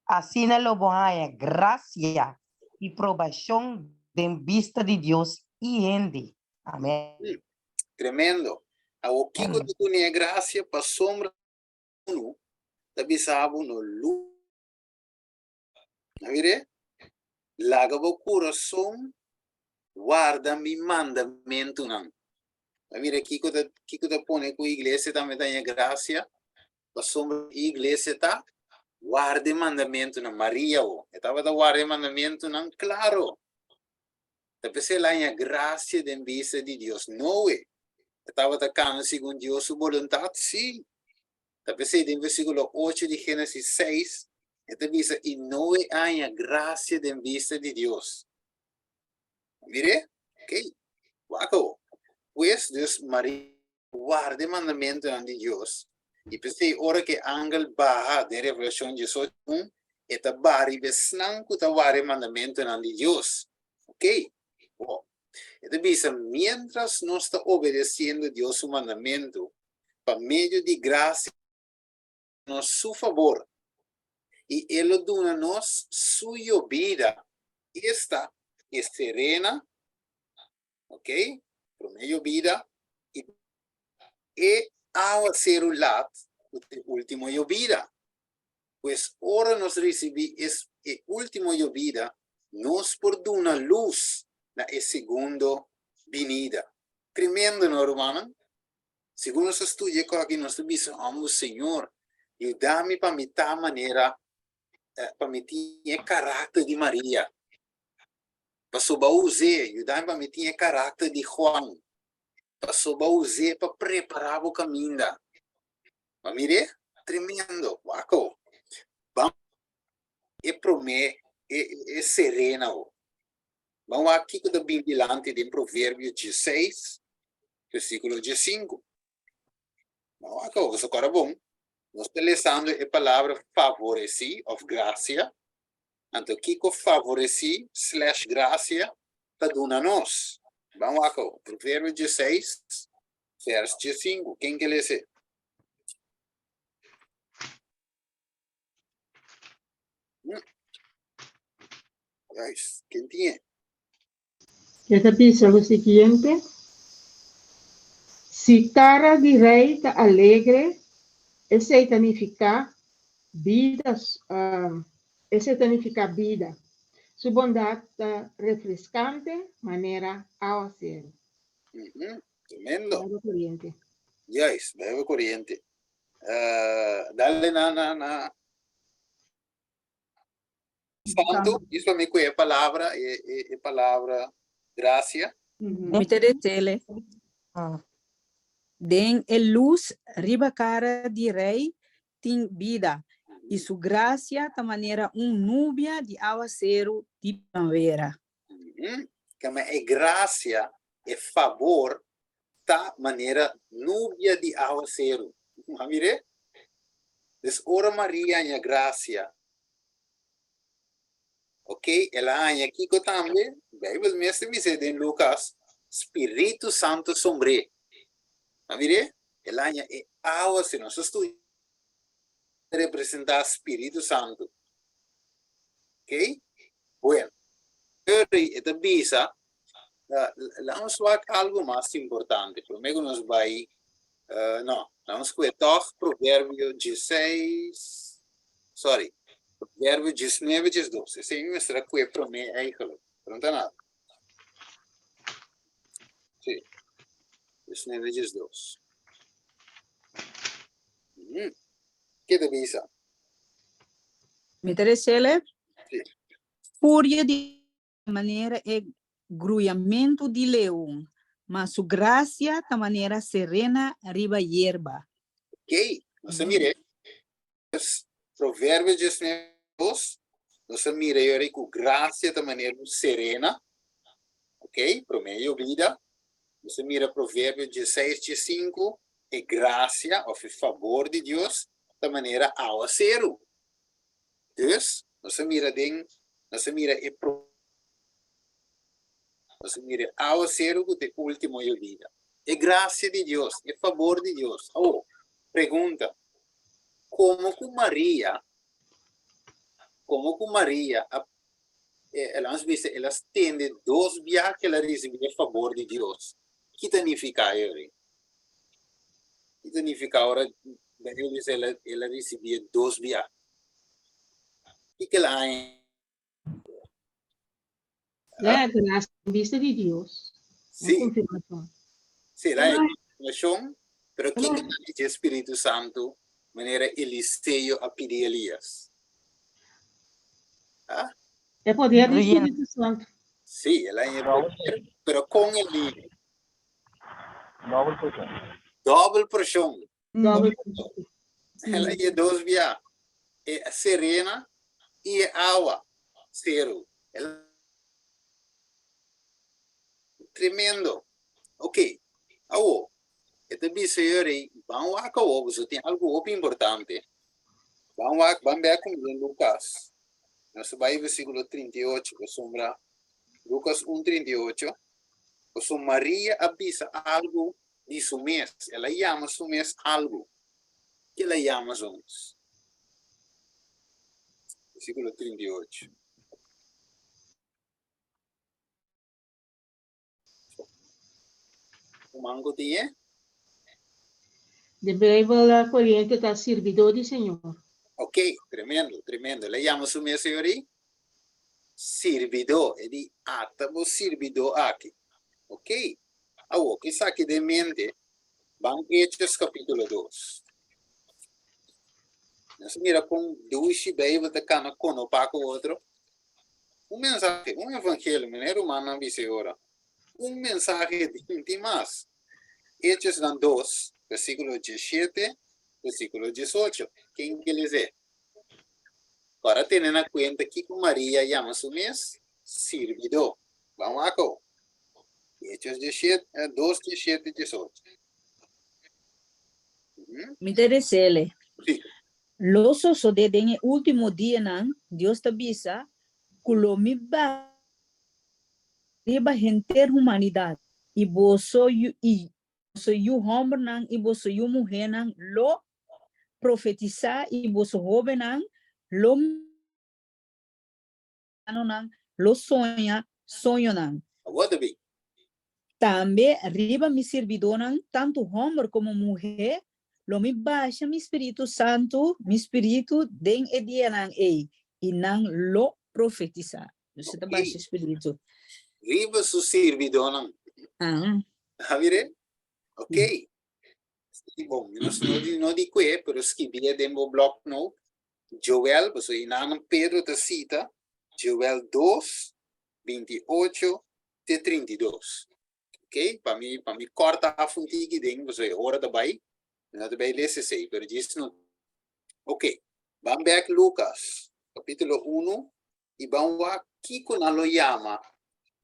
Asina lo bo haña grasia i probashon den bista di Dios i hende. Amèn. Tremendo. Awor kiko ta duna e grasia? Pasobra unu ta bisa bo no lu. Mire, laga bo kurason warda mi mandamentunan. Mira kiko ta kiko ta pone ku iglesia tambe ta haña grasia, pasobra iglesia ta warda e mandamentunan. Maria bo, e tabata warda e mandamentunan, klaro. Ta p'esei el a haña grasia den bista di Dios. Noe, e tabata kana segun Dios su boluntat? Sí. Ta p'esei den versíkulo ocho di Génesis seis, e ta bisa, I Noe a haña grasia den bista di Dios. Mir'é? Oké. Wak awor. Pues, dus Maria warda e mandamentunan di Dios, i p'esei ora ku e angel baha den Revelashon diesocho un, e ta baha riba esnan ku ta warda e mandamentunan di Dios. Oké. Bo. E ta bisa, miéntras nos ta obedesiendo Dios su mandamentu, pa medio di grasia nos su fabor, i e lo duna nos su yobida, esta, e serena. Ok? Promé yobida i e awaseru lat ku ta e último yobida. Pues ora nos risibí es e último yobida, nos por duna lus na e segundo binida. Tremendo, no, rumannan? Segun nos ta studia e kos aki, nos ta bisa, Amo Señor, yuda mi pa mi ta manera, pa mi tin e karakter di Maria. Pasobra bo us'é, yuda mi pa mi tin e karakter di Juan. Pasobra bo us'é pa prepará bo kaminda. Bo a mir'é? Tremendo! Wak-o! Ban e promé e e serena o. Ban wak kiko ta bin dilanti den Proverbio dieseis, versíkulo diesinku. Ban wak awor, boso kòrda bon, nos ta lesando e palabra favoresí òf grasia. Anto kiko favoresí slash grasia ta duna nos? Ban wak awor, Proverbio dieseis, vers diesinku. Ken ke les'é? Juist, ken tin e? E ta bisa lo siguiente, Si kara di rei ta alegre, esei ta nifiká bida, esei ta nifiká bida. Su bondat ta refreskante manera awaseru. Tremendo. Bebe koriente. Juist, bebe koriente. Dale na na na Santu, is pa mi ku e palabra, e e e palabra gracia. Mi ta desele. Den e lus riba kara di rei tin bida, i su grasia ta manera un nubia di awaseru di primavera. Kema e grasia, e fabor, ta manera nubia di awaseru. A mir'é? Dus ora Maria haña grasia, ok, el a haña kiko tambe? Beibel mes ta bis'é den Lukas, Spiritu Santu sombr'é. A mir'é? El a haña e awaseru. Nos ta studia representá Spiritu Santu. Ok? Bueno. Eri e ta bisa, Laat nos wak algu mas importante. Promé ku nos bai, no, laat nos kue tòg Proverbio dieseis, sorry, Proverbio diesnuebe diesdos. Esei mi mester a kue promé eigenlijk, pero no ta nada. Sí, 19 diesdos. Ke ta bisa? Mi ta desele Sí. furia di manera e gruyamentu di leon, ma su grasia ta manera serena riba yerba. Ok, nos a mira e Proverbio 19 dos, nos a mira e ora ku grasia ta manera un serena, ok, promé yobida. Nos a mira Proverbio 16 diesinku, e grasia òf e fabor di Dios ta manera awaseru. Dus, nos a mira den, nos a mira e pro, nos a mira e awaseru ku ta e último yobida. E grasia di Dios, e fabor di Dios. Awor, pregunta, komo ku Maria, komo ku Maria a, el a bisa, el a stende dos biaha ku el a risibí e fabor di Dios, ki ta nifiká e? Ki ta nifiká ora Daniel bisa el a, el a risibí e dos bia? Kiko el a haña? La gracia en vista di Dios. La Sí. konfirmashon. Sí, el a haña konfirmashon, pero kiko el a haña dje Spiritu Santu manera Eliseo a pidi Elias? Ah? E poder di Bruyente. Spiritu Santu. Sí, el a haña e poder, pero kon el haña? Dobel porshon. Dobel porshon. Dobel porshon. El a ye dos bia. E serena i e awa seru. El Tremendo. Ok. Awo, e ta bisa yori, ban wak awo, boso tin algu hopi importante. Ban wak, ban bek ku mi den Lukas. Nos ta bai versíkulo 38, pasobra Lukas 1, 38. Pasobra Maria a bisa algu di su mes, el a yama su mes algu. Ke el a yama su mes? Versíkulo 38. Un mango tin e? De Bijbel Coriente ta sirbidó di Señor. Ok, tremendo, tremendo. El a yama su mes señorí? Sirbidó. E di, ata bo sirbidó aki. Ok. Awor, ku esaki den mente, ban Hechos kapítulo dos. Nos a mira kon dushi Bijbel ta kana konopá ku otro. Un mensahe, un evangelio, meneer rumannan bisa e ora. Un mensahe tin mas. Hechosnan dos, versíkulo diesshete, versíkulo diesocho. Ken ke les'é? Ora tene na kuenta kiko Maria yama su mes, sirbidó. Ban wak awo. Hechos diesshete, dos, diesshete, diesocho. Mi ta resele. Sí. Lo sosodé den e último dianan, Dios ta bisa, ku lo mi baha riba henter humanidat, i boso yu i boso yu hòmbernan i boso yu muhénan lo profetisá i boso hóbennan lo anonan lo soña soñonan. Awor ta bin. Tambe riba mi sirbidónan, tantu hòmber komo muhé, lo mi basha mi spiritu santu, mi spiritu, den e dianan ei, i nan lo profetisá. Dios ta basha spiritu. Riba su sirbidónan. A mir'é? Ok. Sí, bon, mi no di no di kue, pero skibié den bo blòknote. Joel, pasobra einan Pedro ta sita Joel dos, 28 te 32. Ok, pa mi, pa mi kòrta af un tiki den, pasobra e ora ta bai, mi no ta bai lesa esei, pero djis no. Ok, ban bèk Lukas, kapítulo unu, i ban wak kiko nan lo yama,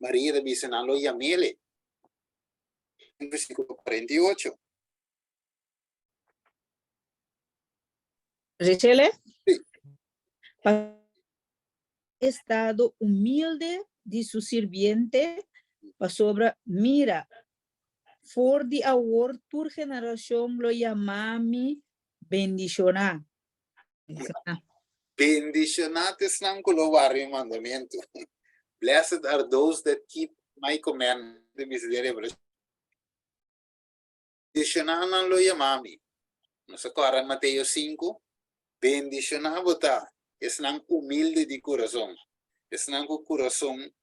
Maria ta bisa nan lo yam'ele. Versíkulo 48. Rechele? Sí. Pa estado humilde di su sirbiente, pasobra, mira, for di awor tur generacion lo yama mi bendiciona. Bendiciona ta esnan cu lo warda mi mandamento. Blessed are those that keep my commandments. Bendishoná nan lo yama mi. Nos a kòrda Mateo sinku, Bendishoná bo ta esnan humilde di kurason, esnan ku kurason,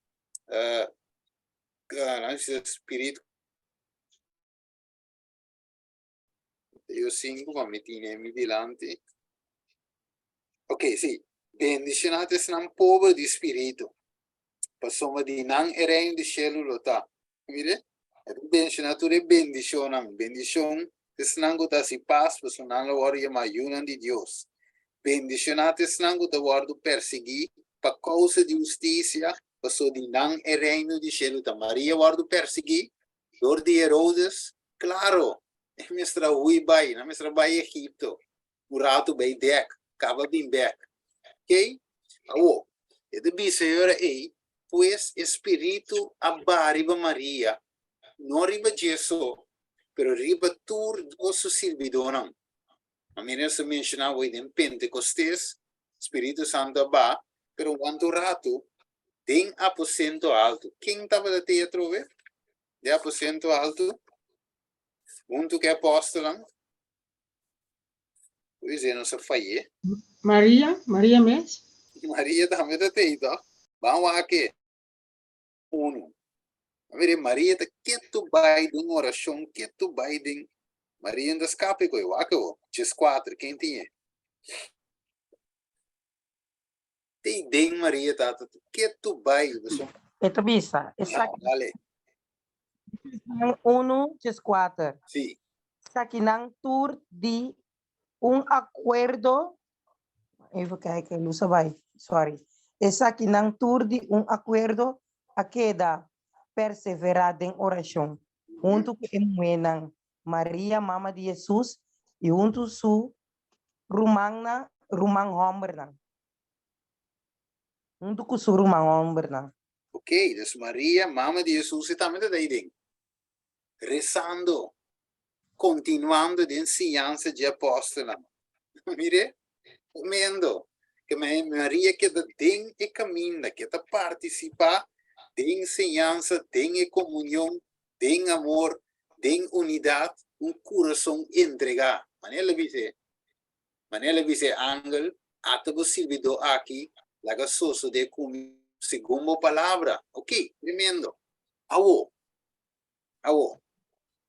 spiritu. Mateo sinku, pa mi tine mi dilanti. Ok, si. Bendishoná ta esnan pober di spiritu, pasobra di nan e reino di shelu lo ta. Mire, e ta menshoná tur e bendishonnan. Bendishon ta esnan ku ta hasi pas, pasobra nan lo wòrdu yamá yunan di Dios. Bendishoná ta esnan ku ta wòrdu persiguí pa kousa di hustisia, pasobra di nan e reino di shelu ta. Maria wòrdu persiguí dor di Herodes? Klaro! E mester a hui bai, nan mester a bai Egipto un ratu bai bèk, kaba bin bèk. Oké? Awor, e ta bisa e ora ei, Pues e spiritu a baha riba Maria, no riba dje so, pero riba tur Dios su sirbidónan. Manera nos a menshoná awor den Pentekostes, spiritu santu a baha, pero wanta un ratu den aposento altu. Ken tabata te atrobe den aposento altu huntu ku e apòstelnan? Pois é, nos a fayé. Maria, Maria mes. Maria tambe ta tei to. Ban wak e. Unu. A mira, Maria ta ketu bai den orashon, ketu bai den. Maria no ta skape koe. Wak awo. Djes kuater, ken tin e? Tei den Maria ta ta ketu bai. E ta bisa, esaki. Dale. Unu, djes kuater. Sí. Esakinan tur di un akuerdo, even kijken, luz a bai, sorry. Esakinan tur di un akuerdo a keda perseverá den orashon, huntu ku e muhénan, Maria, mama di Hesus, i huntu su rumannan, ruman hòmbernan. Huntu ku su ruman hòmbernan. Ok, dus Maria, mama di Hesus, e tambe ta dai den. Rezando, continuando den siñansa dje apòstelnan. Mire, tremendo. Ke Maria keda den e kaminda, ke ta partisipá den enseñansa, den e komunion, den amor. Den unidat, un kurason entregá. Manera el a bis'é, manera el a bisa e angel, Ata bo sirbidó aki, laga sosodé ku mi segun bo palabra. Oké, tremendo. Awor, awor,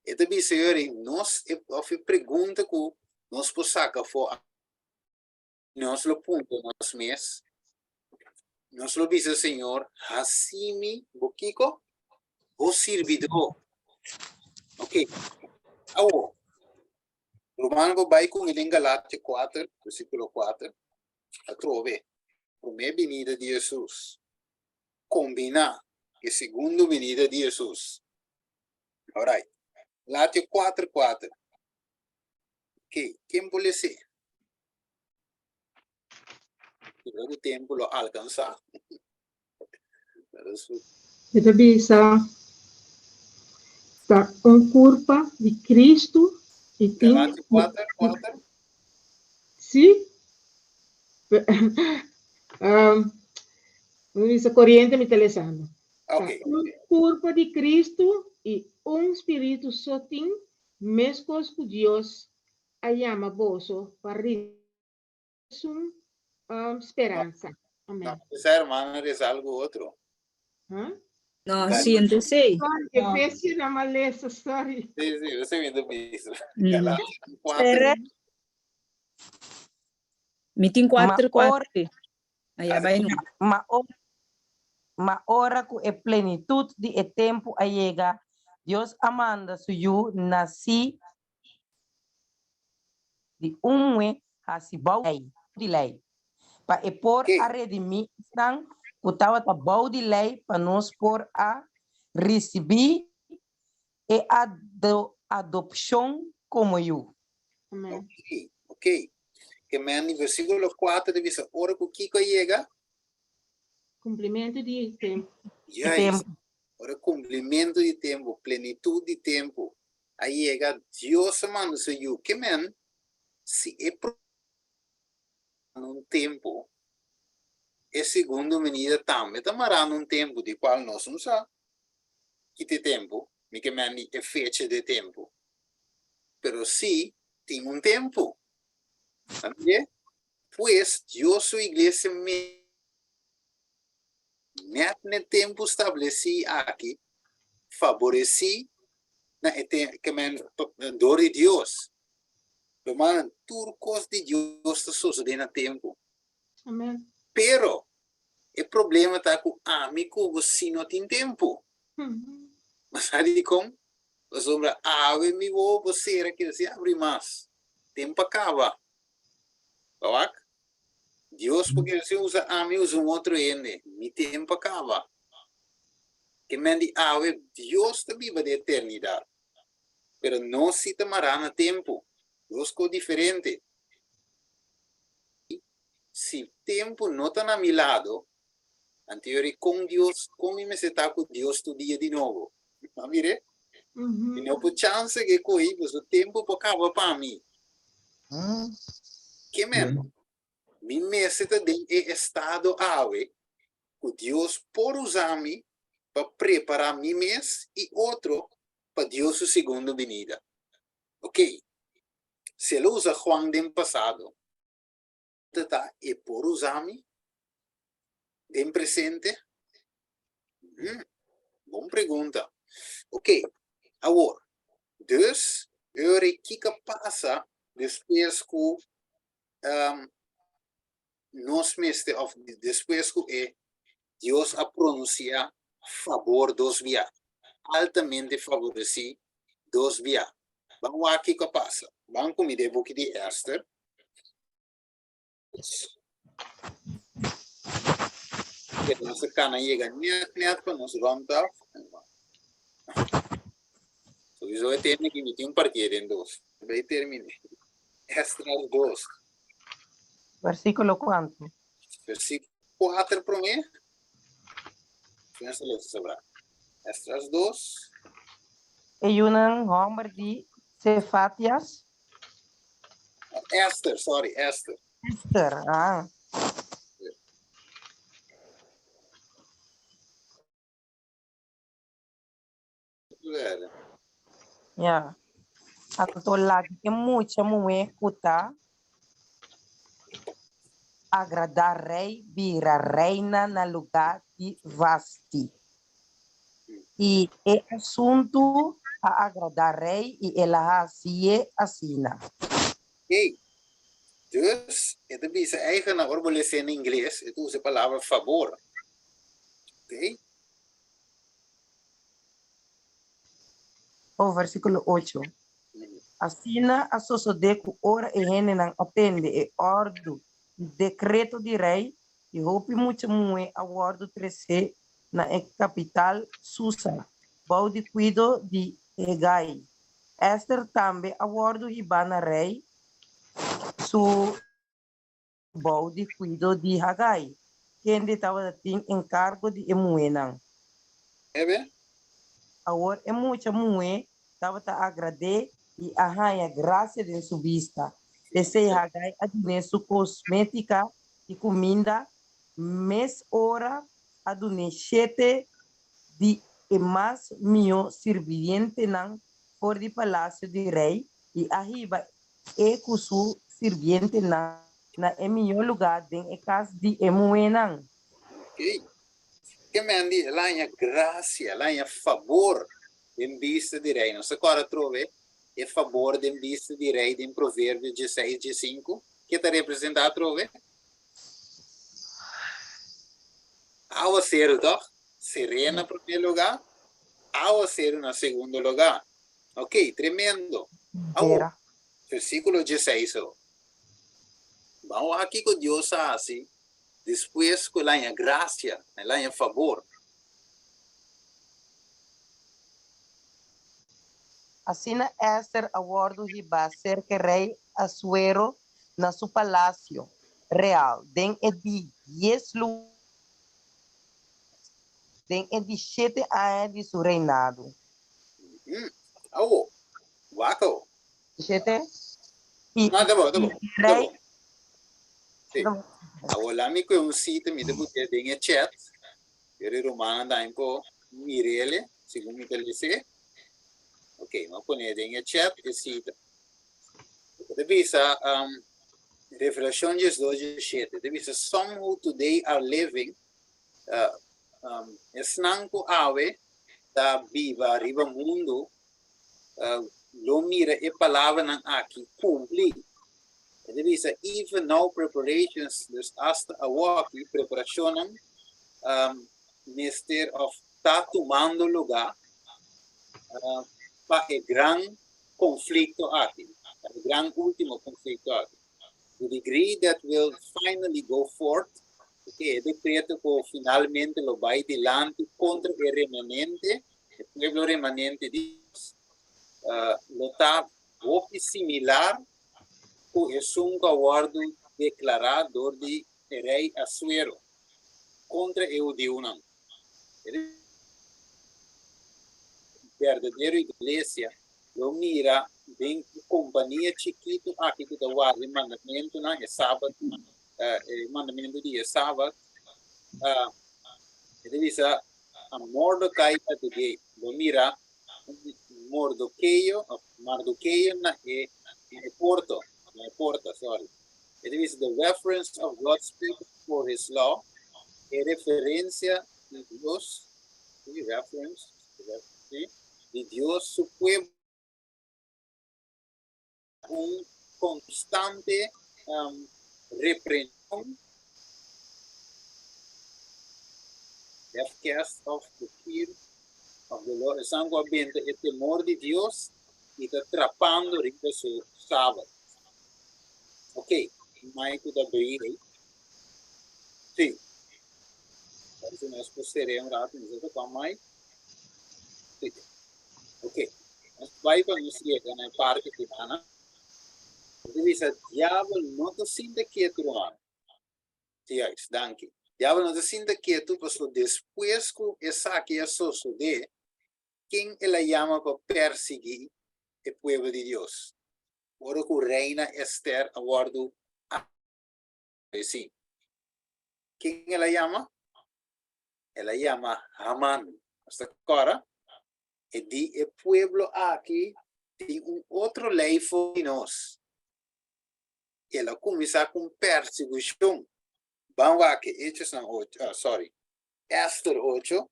e ta bisa yori, nos, òf e pregunta ku nos por saka afó Nos lo puntra nos mes, nos lo bisa Señor, haci mi bo kico? Bo sirbidó. Ok, awo, ruman bo bai cu mi den Galatia 4, versiculo 4, atrobe, prome binida di Jesus, combina e segundo binida di Jesus. Alright, Galatia 4, 4. Ok, ken por lese? Kiko ku tempu lo alkansá? E ta bisa, Ta un kurpa di Kristu i tin. Galatia 4, 4. Sí. Um, mi bisa koriente mi ta lesando. Ok. Ta un kurpa di Kristu i un spiritu so tin, meskos ku Dios a yama boso pa rindi esun speransa. Amen. No, esa hermana reza algo otro. Huh? No, siéntese. Sorry, Efesio na malesa, sorry. Sí, sí, yo estoy viendo piso. Sere. Mi tin 4 Ma ora, 4. Allá bai no. ma ora, ma ora ku e plenitut di e tempu a yega, Dios a manda su Yu nasí di un muhé hasi bou di lei, pa e por a redimí esnan ku tabata bou di lei pa nos por a risibí e adopshon komo yu. Amèn. Ok, ok. Ke men di versíkulo 4 ta bisa ora ku kiko a yega? Kumplimentu di tempu. Juist. Ora kumplimentu di tempu, plenitut di tempu a yega, Dios a manda su Yu. Ke men, si e na un tempu, e segundo venida tambe ta mará na un tempu di kual nos no sa ki ta e tempu, mi ke men di e fecha di e tempu, pero si tin un tempu. Ta mira? Pues Dios su iglesia me Nèt n'e tempu stablesí aki, faboresí na e te ke men dor di Dios. Rumannan, tur kos di Dios ta sosodé na tempu. Amen. Pero, e problema ta ku ami ku bo sí no tin tempu. Bo sa dikon? Pasobra awe mi wowo bo sera keda sin abri mas. Tempu a kaba. Bo wak? Dios por kere si usa ami usa un otro hende. Mi tempo a kaba. Ke men di awe Dios ta biba den eternidad. Pero nos si ta mará na tempo. Dos kos diferente. Si tempo no ta na mi lado, anto yo ri kon Dios, kon mi mester ta ku Dios tur dia di nobo? A mire? Mi no por chance ke kohi, pasobra tempo por kaba pa mi. Ke men? Mi mester ta den e estado awe ku Dios por usa mi pa prepará mi mes i otro pa Dios su segundo binida. Ok, si el a usa Juan den pasado, ta e por usa mi den presente? Hmm, bon pregunta. Ok, awor, dus, ora kiko pasa despues ku um, nos mester, of despues ku e Dios a pronuncia fabor dos bia, altamente favoreci dos bia. Ban wak kiko a pasa. Ban ku mi den buki di Esther. Que nos cana yega net net pa nos rond af. Sowieso e termine que mi tin un partido en dos. Bij termine. Esdras 2. Versículo cuánto? Versículo 4 promé. Pensa lesa sobra. Esdras 2. E yunan hòmber di Sefatias. Esther, sorry, Esther. Esther, ah. Ya. Anto laga e mucha muhé ku ta agradá rei bira reina na lugá di Vasti. I e asuntu a agradá rei i el a hasié asina. Ey, dus e ta bisa eigenaar ora bo lesa na ingles e ta usa e palabra fabor. Oké. Oh, versíkulo ocho. Asina a sosodé ku ora e hendenan a tende e òrdu i dekreto di rei, i hopi mucha muhé a wòrdu tresé na e kapital Susa, bou di kuido di Hegai. Ester tambe a wòrdu hibá na rei su bou di kuido di Hagai, kende tabata tin enkargo di e muhénan. Ebe? Awor e mucha muhé tabata agrad'é i a haña grasia den su bista. P'esei Hagai a dun'é su kosmétika i kuminda, mes ora a dun'é shete di e mas mihó sirbientenan for di palasio di rei i a hiba e ku su sirbientenan na e mihó lugá den e kas di e muhénan. Oké. Ke men di el a haña grasia, el a haña fabor den bista di rei. Nos ta kòrda atrobe e fabor den bista di rei den Proverbio dieseis, diesinku. Ke ta representá atrobe? Awaseru, tòg? Serena na promé lugá, awaseru na segundo lugá. Oké, tremendo. Awor, versíkulo dieseis awor. Ban wak kiko Dios a hasi despues ku el haña grasia, el haña fabor. Asina Ester a wòrdu hibá serka rei Asuero na su palasio real den e di dies luna den e di shete aña di su reinado. Awo, wak awo. Shete? I No, ta bo, ta bo, i ta rei bo. Sí. Awor laat mi kue un sita, mi ta butea den e chat. Pero e rumannan tambe por mir'ele, segun mi ta les'é. Ok, mi a pone den e chat e sita. E ta bisa, um, Revelacion 12, 17. E ta bisa, Some who today are living, uh, um, esnan ku awe ta biba riba mundu, uh, lo mira e palabranan aki kumpli. E ta bisa, even now preparations, dus hasta awoki preparashonnan um, mester of ta tumando lugá uh, pa e gran konflikto aki, pa e gran último konflikto aki. The degree that will finally go forth, okay, e dekreto ku finalmente lo bai dilanti kontra e remanente, e pueblo remanente di Dios, uh, lo ta hopi similar ku esun ku a wòrdu deklará dor di e rei Asuero kontra e hudiunan. E berdadero iglesia lo mira den e kompania chikitu aki ku ta warda e mandamentunan, e sabat, e mandamentu di e sabat, e ta bisa a Mordecai at the gate. Lo mira un Mordokeo, of Mardokeo na e, na e porto, na e porta, sorry. E ta bisa the reference of God's people for his law, e referencia di Dios, sí, reference, sí, di Dios su pueblo un constante um, reprension have cast off the fear of the Lord. Esan ku a benta e temor di Dios i ta trapando riba su sabat. Ok, Mike ta bri ei. Sí. Parece nos por seré un rato, nos ta con Mike. Sí. Ok, nos bai pa nos yega na e parte final. Nos bisa, diabel no ta sinta ketu, ruman. Juist, danki. Diabel no ta sinta ketu, pasobra despues ku esaki a sosodé, ken el a yama pa persiguí e pueblo di Dios? Ora ku reina Ester a wòrdu aresí, ken el a yama? El a yama Haman. Nos ta kòrda? E di e pueblo aki. Tin un otro lei for di nos. El a kuminsá ku un persekushon. Ban wak Hechosnan ocho, ah, sorry, Ester ocho,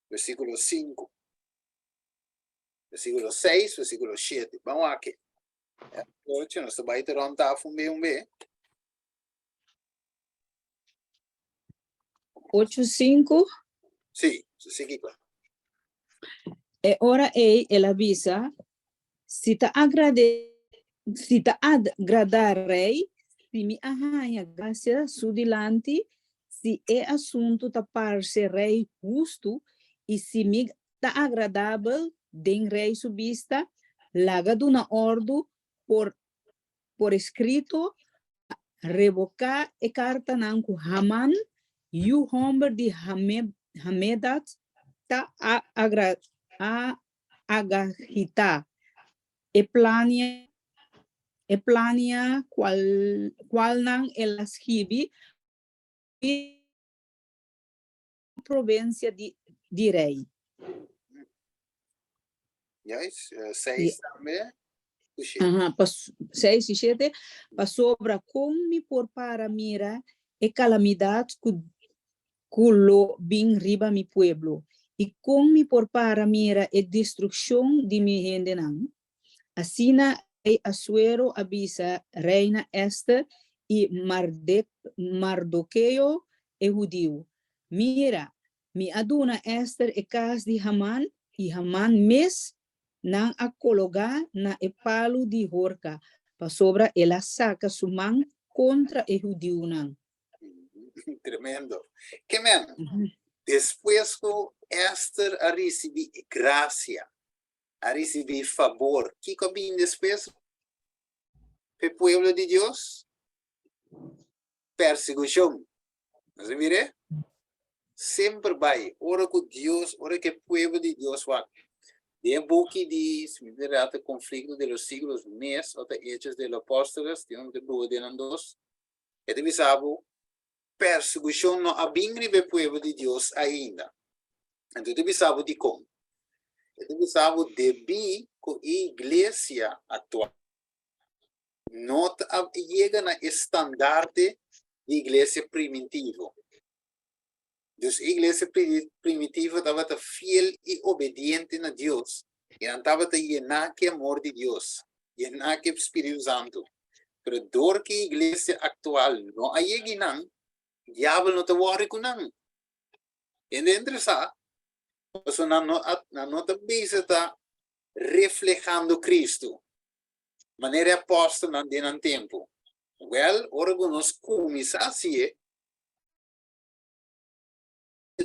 versíkulo sinku. Versíkulo seis, versíkulo shete. Ban wak. Ester ocho, nos ta bai te rònt tafel un be un be. Ocho sinku. Sí, sigui kla. E ora ei el a bisa, Si ta agrade, si ta agradá rei, si mi a haña grasia su dilanti, si e asuntu ta parse rei hustu i si mi ta agradabel den rei su bista, laga duna òrdu por por eskrito pa reboká e kartanan ku Haman, yu hòmber di Hamedat, ta a agagitá e plania e plania kual kualnan el a skibi provensia di di rei. Juist, seis tambe ku shete. Aha, pas, seis i shete, pasobra kon mi por para mira e kalamidat ku ku lo bin riba mi pueblo, i kon mi por para mira e destrukshon di mi hendenan? Asina rei Asuero a bisa reina Ester i Mardokeo e hudiu, Mira, mi a duna Ester e kas di Haman, i Haman mes nan a kologá na e palu di horka, pasobra el a saka su man kontra e hudiunan. Tremendo. Ke men, despues ku Ester a risibí e grasia, a risibí fabor, kiko a bini despues p'e pueblo di Dios? Persekushon. Nos a mir'é? Semper bai, ora ku Dios, ora ku e pueblo di Dios wak. Den e buki di, si mi ta rata Conflicto de los Siglos mes, o ta Hechos de los Apóstoles, tin un ta bruha den nan dos, e ta bisa bo, persekushon no a bin riba e pueblo di Dios ainda. Anto e ta bisa bo dikon. E ta bisa bo debí ku e iglesia aktual no ta a yega na e standarte di iglesia primitivo. Dus e iglesia primitivo tabata fiel i obediente na Dios i nan tabata yená ku e amor di Dios, yená ku e Spiritu Santu. Pero dor ku e iglesia aktual no a yega i nan, diabel no ta wòri ku nan. Hende interesá, pasobra nan no a nan no ta bisa ta reflehando Kristu manera e apòstelnan den nan tempu. Wèl, ora ku nos kuminsá hasié,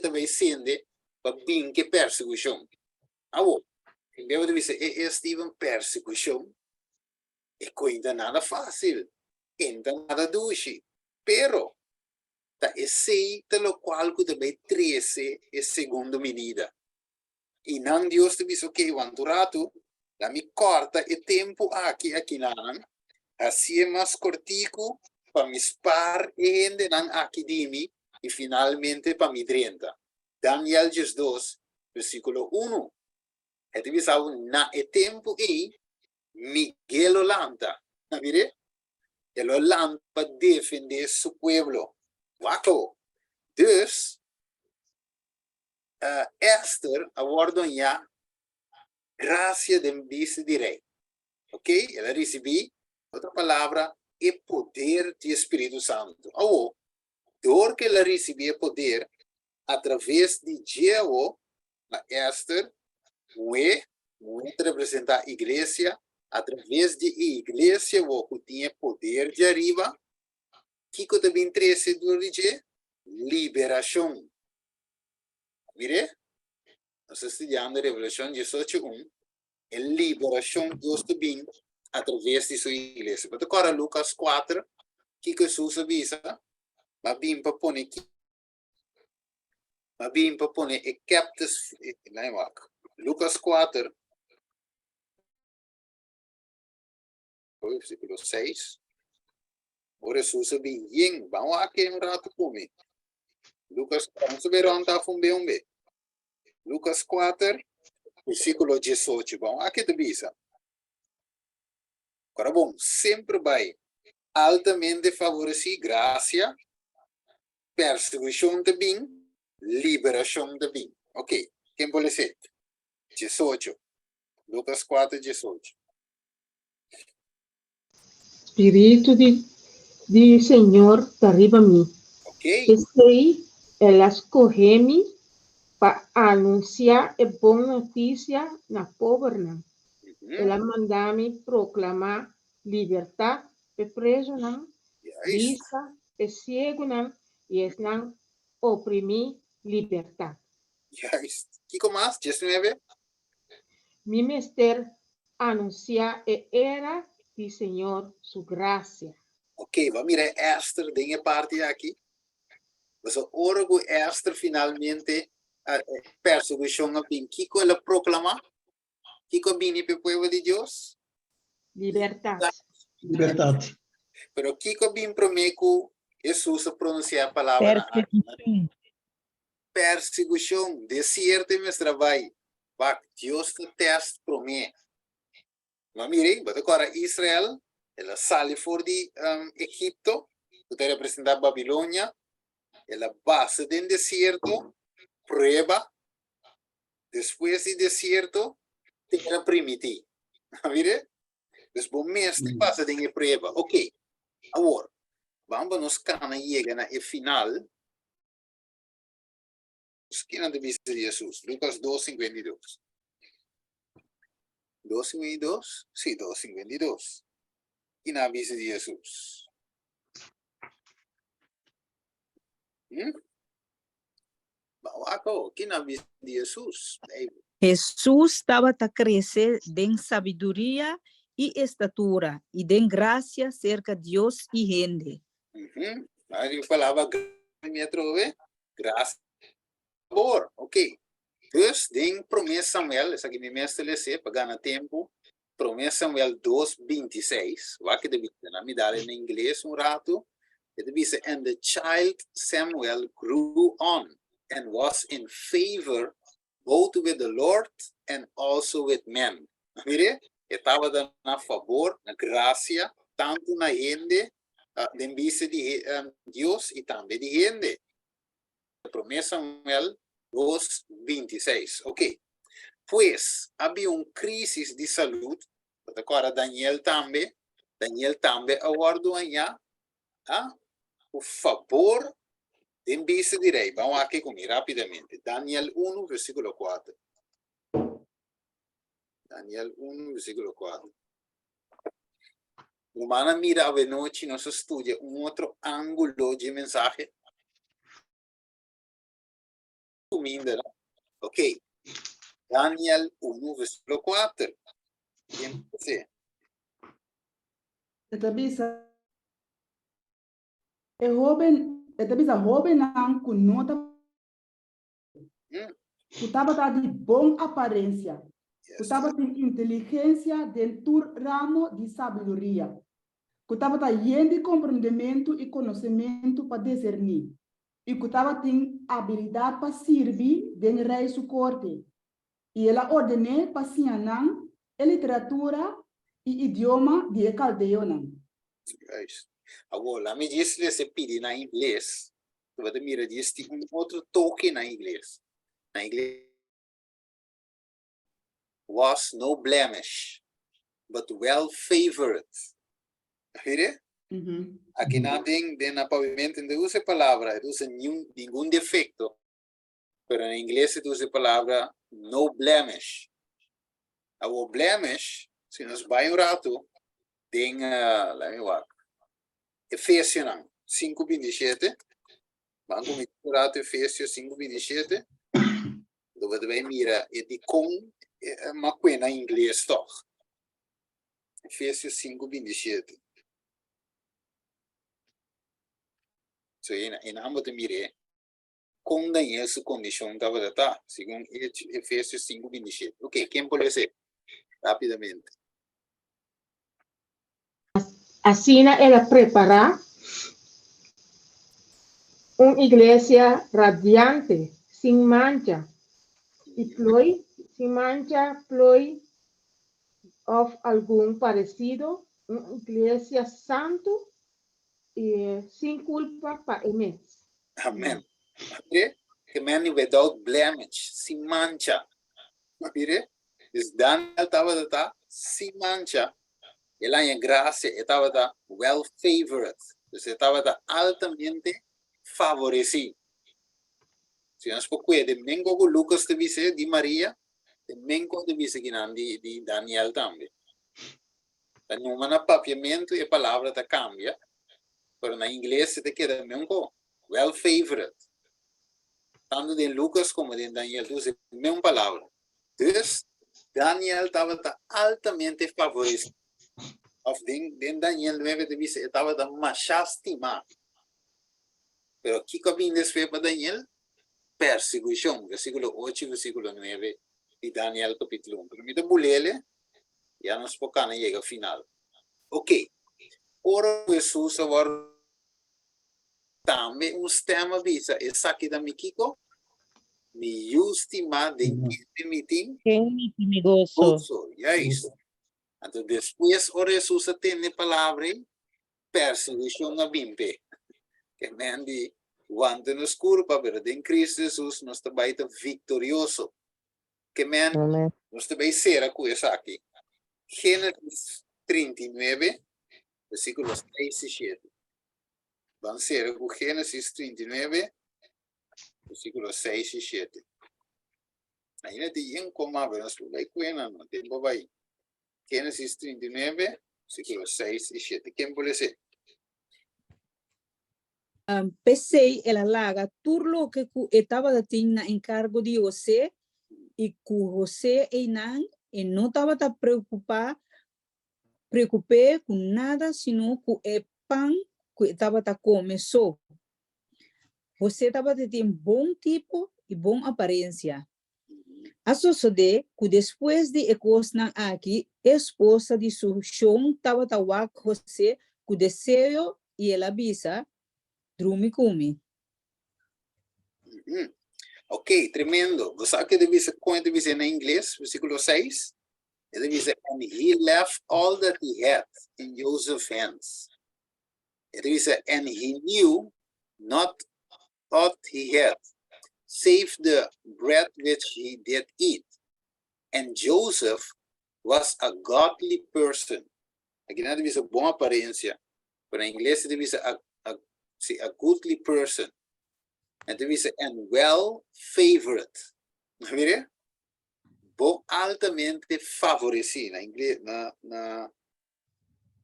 ta bai sende pa bin ke persekushon. Awor, tin bia bo ta bisa, E, e Steven, persekushon? E koin ta nada fásil, e no ta nada dushi. Pero, ta esei ta lokual ku ta bai trese e segundo minida. I nan Dios ta bisa, Oke, wanta un ratu, la mi kòrta e tempu aki akinanan, hasié mas kòrtiku pa mi spar e hendenan aki di mi i finalmente pa mi drenta. Daniel diesdos, versíkulo unu. E ta bisa bo, Na e tempu ei, Miguel lo lanta. Na mir'é? E lo lanta pa defendé su pueblo. Wak awor. Dus, Esther a wòrdu hañá grasia den bista di rei. Ok, el a risibí, otro palabra, e poder di e Spiritu Santu. Awor, dor ku el a risibí e poder, atraves di dje awor, na Esther, muhé, muhé ta representá iglesia, atraves di e iglesia awor ku tin e poder dje ariba, kiko ta bin trese dor di dje? Liberashon. Mir'é, nos ta studiando Revelashon diesocho un, e liberashon Dios ta bin atraves di su iglesia. Bo ta kòrda Lukas kuater, kiko Hesus a bisa? M'a bin pa pone ki? M'a bin pa pone e kèptes, laat wak. Lukas kuater, versíkulo seis. Ora Hesus a bin yen, ban wak un ratu ku mi. Lukas, nos a bai rònt af un be un be. Lukas kuater, versíkulo diesocho. Bon, aki ta bisa. Ora bon, semper bai altamente favoreci, gracia, persecucion ta bin, liberacion ta bin. Ok, ken por lese? 18. Lucas 4, 18. Spiritu di di Señor ta riba mi. Ok. P'esei el a skohe mi pa anunsiá e bon notisia na pobernan. El a manda mi proklamá libertat p'e prezunan, bista p'e siegunan i esnan oprimí libertat. Juist. Kiko mas? 19. Mi mester anunsiá e era di Señor su grasia. Ok, bo a mira Esther den e parti aki? Pasobra ora ku Esther finalmente persekushon a bin, kiko el a proklamá? Kiko a bini pa e pueblo di Dios? Libertat. Libertat. Pero kiko a bin promé ku Hesus a pronunsiá e palabranan aki? Persekushon. Persekushon, desierto e mester a bai. Wak, Dios ta tèst promé. Ma mira, bo ta kòrda Israel, el a sali for di Egipto, ku ta representá Babilonia, el a basa den desierto, prueba, despues di desierto, tera primití. A mira? Dus bo mester pasa den e prueba. Oké, awor, ban pa nos kana yega na e final. Kinan ta bisa di Jesus? Lucas 2:52. 2:52? Sí, 2:52. Kinan a bisa di Jesus? Hmm? Bawako, kinan a bisa di Jesus? Jesus tabata krese den sabiduria i estatura i den grasia serka Dios i hende. Ahí palabra mi atrobe. Gracia. Por, ok. Dus den Promé Samuel, esaki mi mester lese pa gana tempu. Promé Samuel 2:26. Wak e ta bisa, na mi dal na ingles un ratu. E ta bisa, and the child Samuel grew on and was in favor both with the Lord and also with men. Mire, e tabata na fabor, na gracia, tantu na hende, den bista di Dios i tambe di hende. Promé Samuel 2, 26. Ok. Pues, a bin un crisis di salud, bo ta kòrda Daniel tambe, Daniel tambe a wòrdu hañá, ah, ku fabor den bista di rei. Ban wak ku mi rápidamente. Daniel 1, versíkulo 4. Daniel 1, versíkulo 4. Rumannan mira awenochi nos a studia un otro ángulo dje mensahe. Kuminda, no? Ok. Daniel 1, versíkulo 4. Ken por ser? E ta bisa e hoben, e ta bisa hobennan ku no ta ku tabata di bon aparensia, ku tabatin inteligensia den tur ramo di sabiduria, ku tabata yen di komprendementu i konosementu pa diserní, i ku tabatin abilidat pa sirbi den rei su korte. I el a orden'é pa siña nan e literatura i idioma di e kaldeonan. Juist. Awor, laat mi djis lesa e pidi na ingles. Bo ta mira djis tin un otro toke na ingles. Na ingles was no blemish, but well favored. Mire? Aki nan den den na paviamento no ta usa e palabra, e ta usa niun ningun defecto. Pero na ingles e ta usa e palabra no blemish. Awor blemish, si nos bai un ratu den, laat mi wak, Efesionan 5:27, ban ku mi un ratu Efesio 5:27, lo bo ta bai mira e dikon m'a kue na ingles tòg. Efesio 5:27. So, einan bo ta mir'é. Kon Daniel su kondishon tabata ta, segun Efesios 5:27? Oke, ken por lesa e rápidamente? Asina el a prepará un iglesia radiante, sin mancha i plooi, sin mancha, plooi òf algun paresido. Un iglesia santu i sin kulpa pa e mes. Amen. Mire, ke men without blemish, sin mancha. Mire, dus Daniel tabata ta sin mancha. El a haña gracia, e tabata well favored. Dus e tabata altamente favoreci. Si nos por kue den men ku Lucas ta bisa di Maria, den men ku ta bisa kinan di, di Daniel tambe. Ta numa na papiamentu e palabra ta kambia, pero na ingles e ta keda men ko, well favored. Tantu den Lucas komo den Daniel ta usa e men palabra. Dus, Daniel tabata altamente favoreci. Of den, den Daniel 9 ta bisa e tabata masha stimá. Pero kiko a bin despues pa Daniel? Persekushon, versíkulo 8 i versíkulo 9 di Daniel kapítulo 1. Pero mi ta bulele, ya nos por kana yega final. Ok, ora ku Hesus a wòrdu tambe un stèm a bisa, Esaki ta mi kiko? Mi yu stimá den kende mi tin Ken mi tin mi goso. goso. Juist. Anto despues ora Hesus a tende palabra ei, Persiguishon a bin p'e. Ke men di wanta nos kurpa, pero den Kristu Hesus nos ta bai ta viktorioso. Ke men nos ta bai sera ku esaki. Génesis 39, versíkulo 6 i 7. Ban sera ku Génesis 39, versíkulo 6 i 7. Ainda tin yen koma, pero nos por bai kuena, no tempu bai. Génesis 39, versículo 6 i 7. Ken por les'é? P'esei el a laga tur loke ku e tabata tin na enkargo di José, i ku José einan e no tabata preokupá preokup'é ku nada sino ku e pan ku e tabata kome so. José tabata tin bon tipo i bon aparensia. A sosodé ku despues di e kosnan aki e esposa di su shon tabata wak José ku deseo i el a bisa, Drumi ku mi. Ok, tremendo. Bo sa ke ta bisa kon e ta bisa na ingles, versíkulo 6? E ta bisa, And he left all that he had in Joseph's hands. E ta bisa, And he knew not aught he had, save the bread which he did eat. And Joseph was a godly person. Aki nan ta bisa bon aparencia, pero na ingles ta bisa a, a, si, a goodly person. En ta bisa and well favored. Mire? Bon altamente favoreci. Na ingles, na, na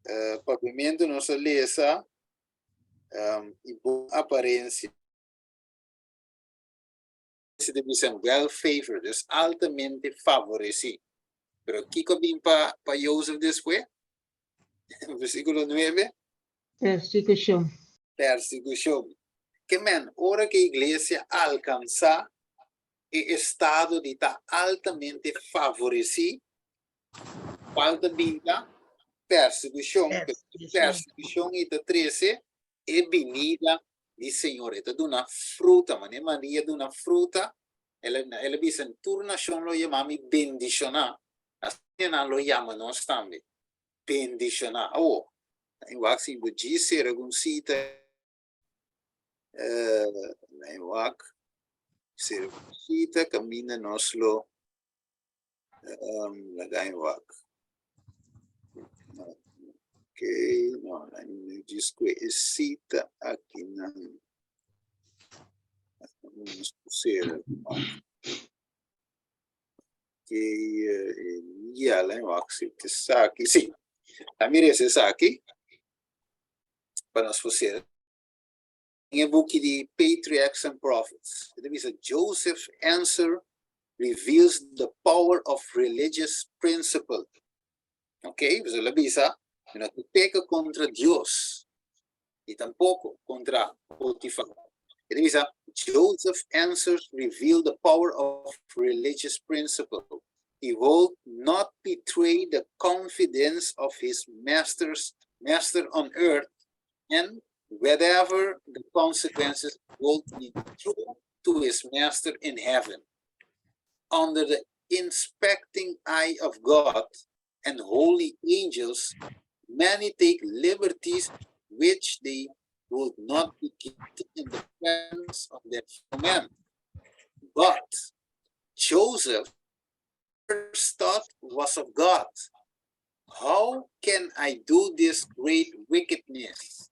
uh, papiamento nos a lesa i bon aparensia. Si ta bisa well favored, dus altamente favoresí. Pero kiko a bin pa pa Josef despues? Versíkulo 9. Persekushon. Persekushon. Ke men, ora ku e iglesia alkansá e estado di ta altamente favoresí, Cual ta bin ta persecucion, persecucion y ta trece e binida di Señor. E ta duna fruta, manera Maria duna fruta, el a bisa tur nacion lo yama mi bendiciona, asina nan lo yama nos tambe, bendiciona. Awo, wak si bo djis ser algun cita, wak, ser algun cita caminda nos lo Laga mi wak. Ok, no, mi djis ku e sita aki nan. Nos pusera. Ok, ya, laga mi wak si ta esaki. Sí, a mira es esaki pa nos pusera. Den e buki di Patriarchs and Prophets, e ta bisa, Joseph's answer reveals the power of religious principle. Ok, pues el a bisa, Mi no ta peka kontra Dios i tampoko kontra Potifar. E ta bisa, Joseph's answers reveal the power of religious principle. He would not betray the confidence of his master's master on earth and whatever the consequences would be true to his master in heaven. Under the inspecting eye of God and holy angels, Many take liberties which they would not be guilty in the presence of their fellow men. But Joseph first thought was of God. How can I do this great wickedness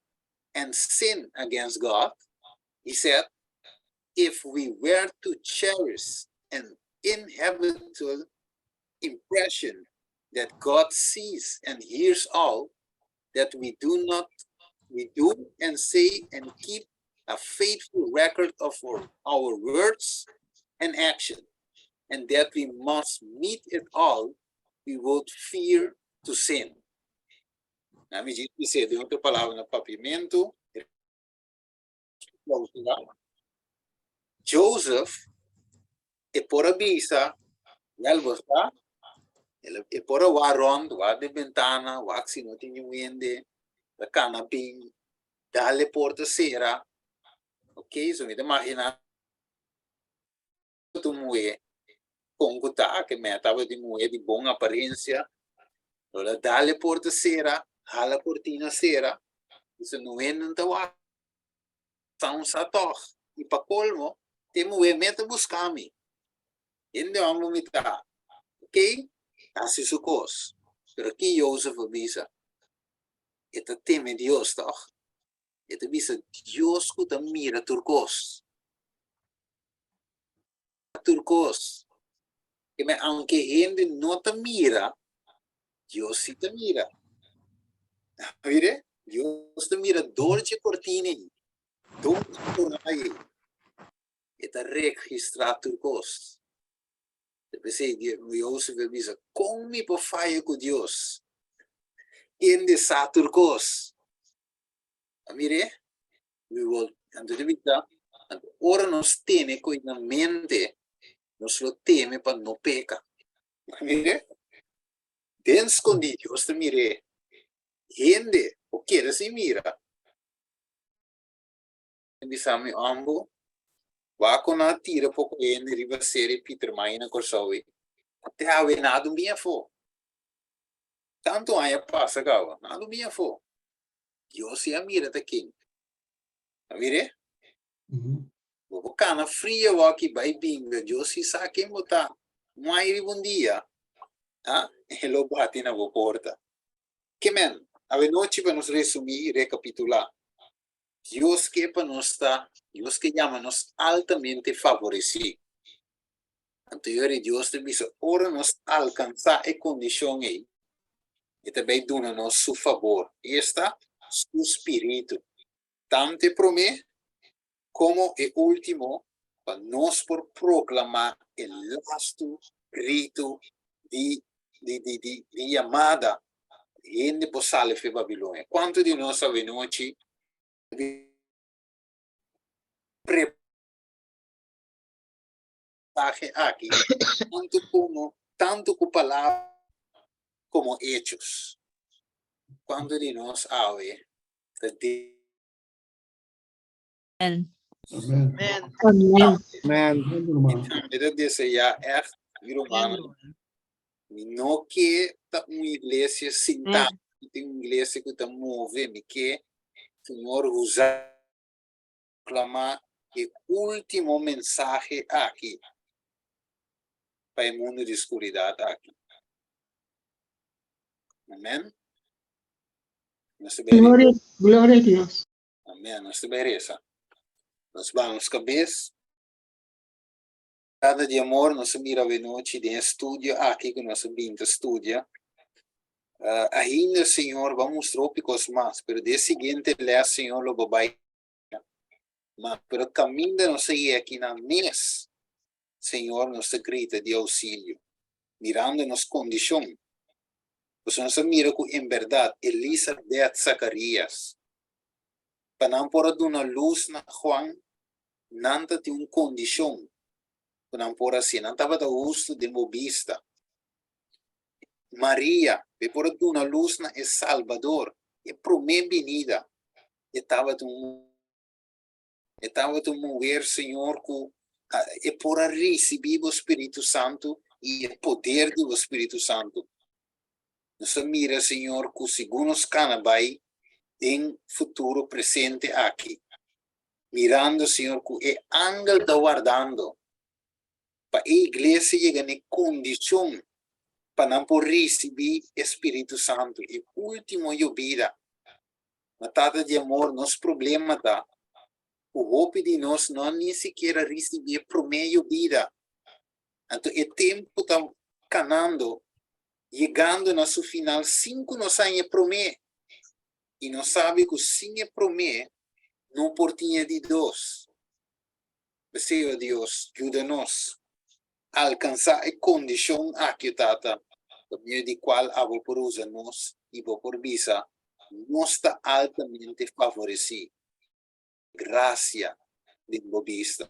and sin against God? He said, if we were to cherish an inhabitual impression that God sees and hears all, that we do not, we do and say and keep a faithful record of our, our words and action, and that we must meet it all, we would fear to sin. Na mi dice den otro palabra na papiamento, Joseph e por a bisa, wel bo sa, e por a wak rond, wak den bentana, wak si no tin niun hende, ta kana bin, dal e porta sera. Ok, so mi ta imagina tu muhé kon ku ta, ke mei tabata di muhé di bon aparensia, lo a dal e porta sera, hala kortina sera, bisa niun hende no ta wak. Sa un sa tòg. I pa kolmo, te muhé mes ta buska mi. Hende hòmber mi ta. Oké, hasi su kos. Pero ki Jozef a bisa? E ta teme Dios tòg. E ta bisa, Dios ku ta mira tur kos. Tur kos. Keme aunke hende no ta mira, Dios si ta mira. Mire, Dios ta mira door dje kortina ei, door dje muraya ei. E ta registrá tur kos. Ta p'esei Josef a bisa, Kon mi por faya ku Dios, kende sa tur kos? A mir'é? We will, anto ta bisa, anto ora nos tene ku na mente, nos lo teme pa no peka. Mire, den skondí Dios ta mir'é. Hende por keda sin mira. Mi bisa mi òmbu, wak ku nan a tira poko hende riba seri Pietermaai na Kòrsou ei. Te awe nada un bin afó. Tantu aña pasa kaba, nada un bin afó. Dios si a mira ta ken. A mir'é? Bo por kana fria wòki bai binga, Dios si sa ken bo ta. Mai riba un dia, ha, e lo bati na bo porta. Ke men, awenochi pa nos resumí i rekapitulá. Dios ke pa nos ta, Dios ke yama nos altamente favoresí. Anto yori Dios ta bisa ora nos alkansá e kondishon ei, e ta bai duna nos su fabor, esta, su spiritu. Tantu e promé komo e último pa nos por proklamá e lastu gritu di di di di di yamada hende por sali for Babilonia. Kuantu di nos awenochi prepasahe aki tantu komo tantu ku palabra komo echos? Kuantu di nos awe ta di Amen. Amen. Amen. Amen. Mi ta deseá ègt, mi rumannan, mi no ke ta un iglesia sintá, mi ta un iglesia ku ta move, mi ke Señor usa proklamá e último mensahe aki pa e mundu di skuridat aki. Amen. Nos ta bai Gloria, gloria a Dios. Amen. Nos ta bai resa. Nos baha nos kabes. Tata di amor, nos a mira awenochi den e studio aki ku nos a bin ta studia. Uh, ainda, Señor, bo a mustra hopi kos mas, pero den e siguiente les, Señor, lo bo bai mas. Pero kaminda nos a yega akinan mes, Señor, nos ta grita di ousilio, mirando nos kondishon. Pasobra nos a mira ku en bèrdat Elisabet, Sakarias, pa nan por a duna lus na Juan, nan ta tin un kondishon ku nan por hasi. Nan tabata hustu den bo bista. Maria, pa e por a duna lus na e Salbador, e promé binida, e tabata un E tabata un muher, Señor, ku e por a risibí bo Spiritu Santu i e poder di bo Spiritu Santu. Nos a mira, Señor, ku segun nos kana bai den futuro presente aki, mirando, Señor, ku e angel ta wardando pa e iglesia yega na e kondishon pa nan por risibí e Spiritu Santu, e último yobida. Ma Tata di amor, nos problema ta ku hopi di nos no a ni sikiera risibí e promé yobida. Anto e tempu ta kanando, yegando na su final sin ku nos haña e promé. I nos sabi ku sin e promé no por tin e di dos. P'esei, o Dios, yuda nos alkansá e kondishon aki, o Tata, pa medio di kual abo por usa nos i bo por bisa, Nos ta altamente favoresí. Grasia den bo bista.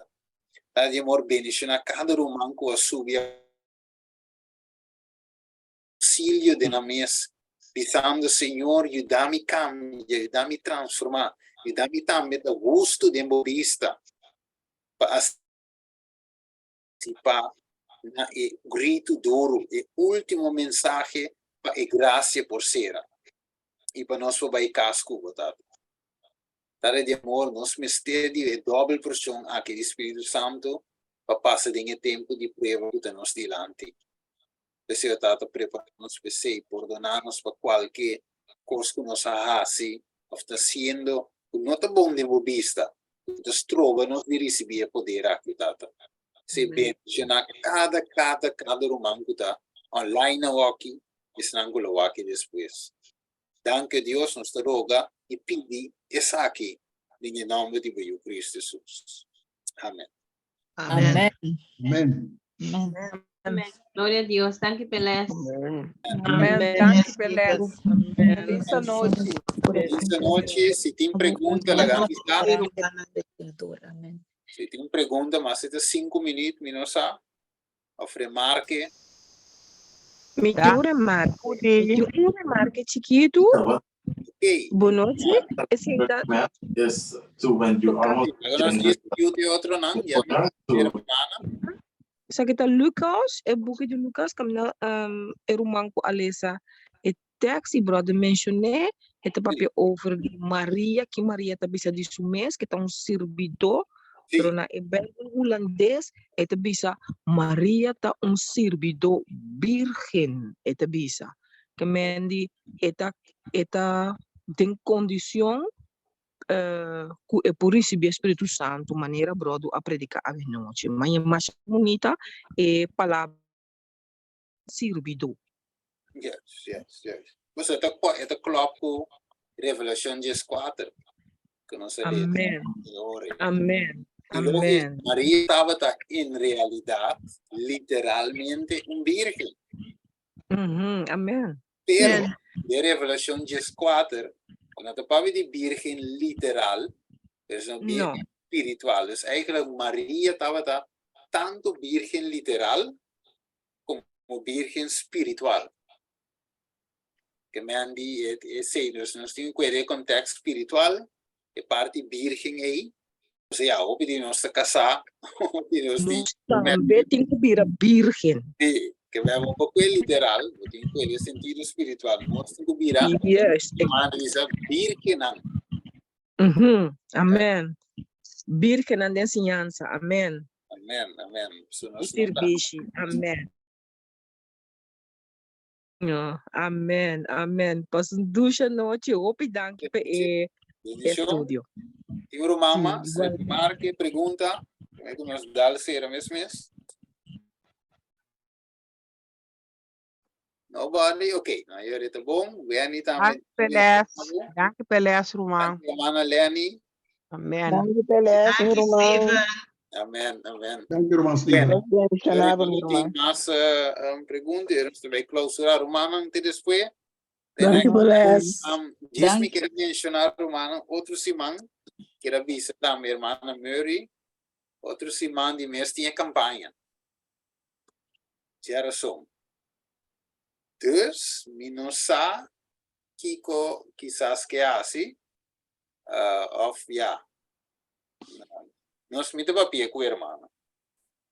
Tata di amor, bendishoná kada ruman ku a subi auxilio den nan mes, bisando, Señor, yuda mi cambia, yuda mi transforma, yuda mi tambe ta hustu den bo bista, pa asina pa na e gritu duru, e ultimo mensahe pa e gracia por cera, y pa nos por bay cas cu bo, Tata. Tata di amor, nos mester di e dobbel porcion aki di Spiritu Santo pa pasa den e tempo di prueba cu ta nos dilanti. P'esei, o Tata, prepara nos p'esei, pordona nos pa kualke kos ku nos a hasi òf ta hasiendo ku no ta bon den bo bista, ku ta stroba nos di risibí e poder aki, o Tata. P'esei, bendishoná kada, kada, kada ruman ku ta online awoki i esnan ku lo wak despues. Danki, o Dios, nos ta roga i pidi esaki den e nòmber di bo Yu Kristu Hesus. Amen. Amen. Amen. Amen. Gloria a Dios. Danki p'e les. Amen. Danki p'e les. Feliz anochi. Feliz anochi. Si tin pregunta, laga mi sa. Si tin pregunta, mas e ta 5 minuut, mi no sa. Of remarke. Mi tin un remarke. Mi tin un remarke chikitu. Ok. Bon nochi. Esei ta. Yes, to when you almost. Laga nos dies minuut e otronan, ya mi quiere mana. Esaki ta Lucas, e buki di Lucas, kaminda e ruman ku a lesa e tekst i bròder menshoné, e ta papia over di Maria, ki Maria ta bisa di su mes, ke ta un sirbidó, pero na e Bijbel hulandes e ta bisa Maria ta un sirbidó bírgen, e ta bisa. Ke men di e ta e ta den kondishon ku e por risibí e Spiritu Santu manera bròder a prediká awenochi. Ma e masha bunita e palabra sirbidó. Yes, yes, yes. Pues e ta, e ta klòp ku Revelashon 14, ku nos a lesa. Amèn. Amèn. I lo Amèn. Maria tabata en realidat literalmente un bírgen. Mhm, Amèn. Pero, den Revelashon 14, no ta papia di bírgen literal, pero sino No. bírgen spiritual. Dus eigenlijk Maria tabata tantu bírgen literal komo bírgen spiritual. Ke men di esei, dus nos tin ku kueda e kontekst spiritual, e parti bírgen ei. Osea, hopi di nos ta kasá, hopi di nos tin. Nos tambe tin ku bira bírgen. Sí, ke men bo por kue literal, bo tin ku kue den sentido spiritual. Nos tin ku bira, Juist. hermano bisa, bírgennan. Amen. Bírgennan den siñansa. Amen. Amen, amen. So I nos no ta. sirbishi. Amen. No, amen, amen. Pasa un dusha nochi. Hopi danki pa e Bendición. estudio. Tin un ruman Sí, mas? igual. Remarke, pregunta? Promé ku nos dal sera mes mes. Nobody? Ok, nou jullie ta bon. Wendy tambe. Danki p'e les. Danki p'e les, ruman. Danki, hermana Lenny. Amen. Danki p'e les, mi Danki, ruman. Steven. Amen, amen. Danki, ruman Steven. Dios bendiciona bo, mi Tin ruman. mas pregunta, nos ta bay clausura rumannan te despues. Danki p'e les. Djis mi kier menciona rumannan otro siman, kier a bisa tambe hermana Murray, otro siman di mes tin e campaña. Djerason. Dus mi no sa kiko kisas ke hasi, of ya. Nos mi ta papia ku hermano.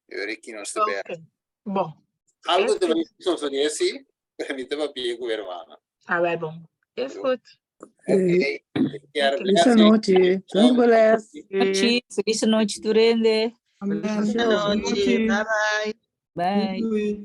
E ora ki nos ta bera. Bon. Algo ta bay sosode si. Mi ta papia ku hermano. Ah, wel bon. Is goed. Ok. Take care. Feliz nochi. Dank bless. Nochi, felis nochi tur hende. Amen. Feliz nochi. Bye bye. Bye. Doei.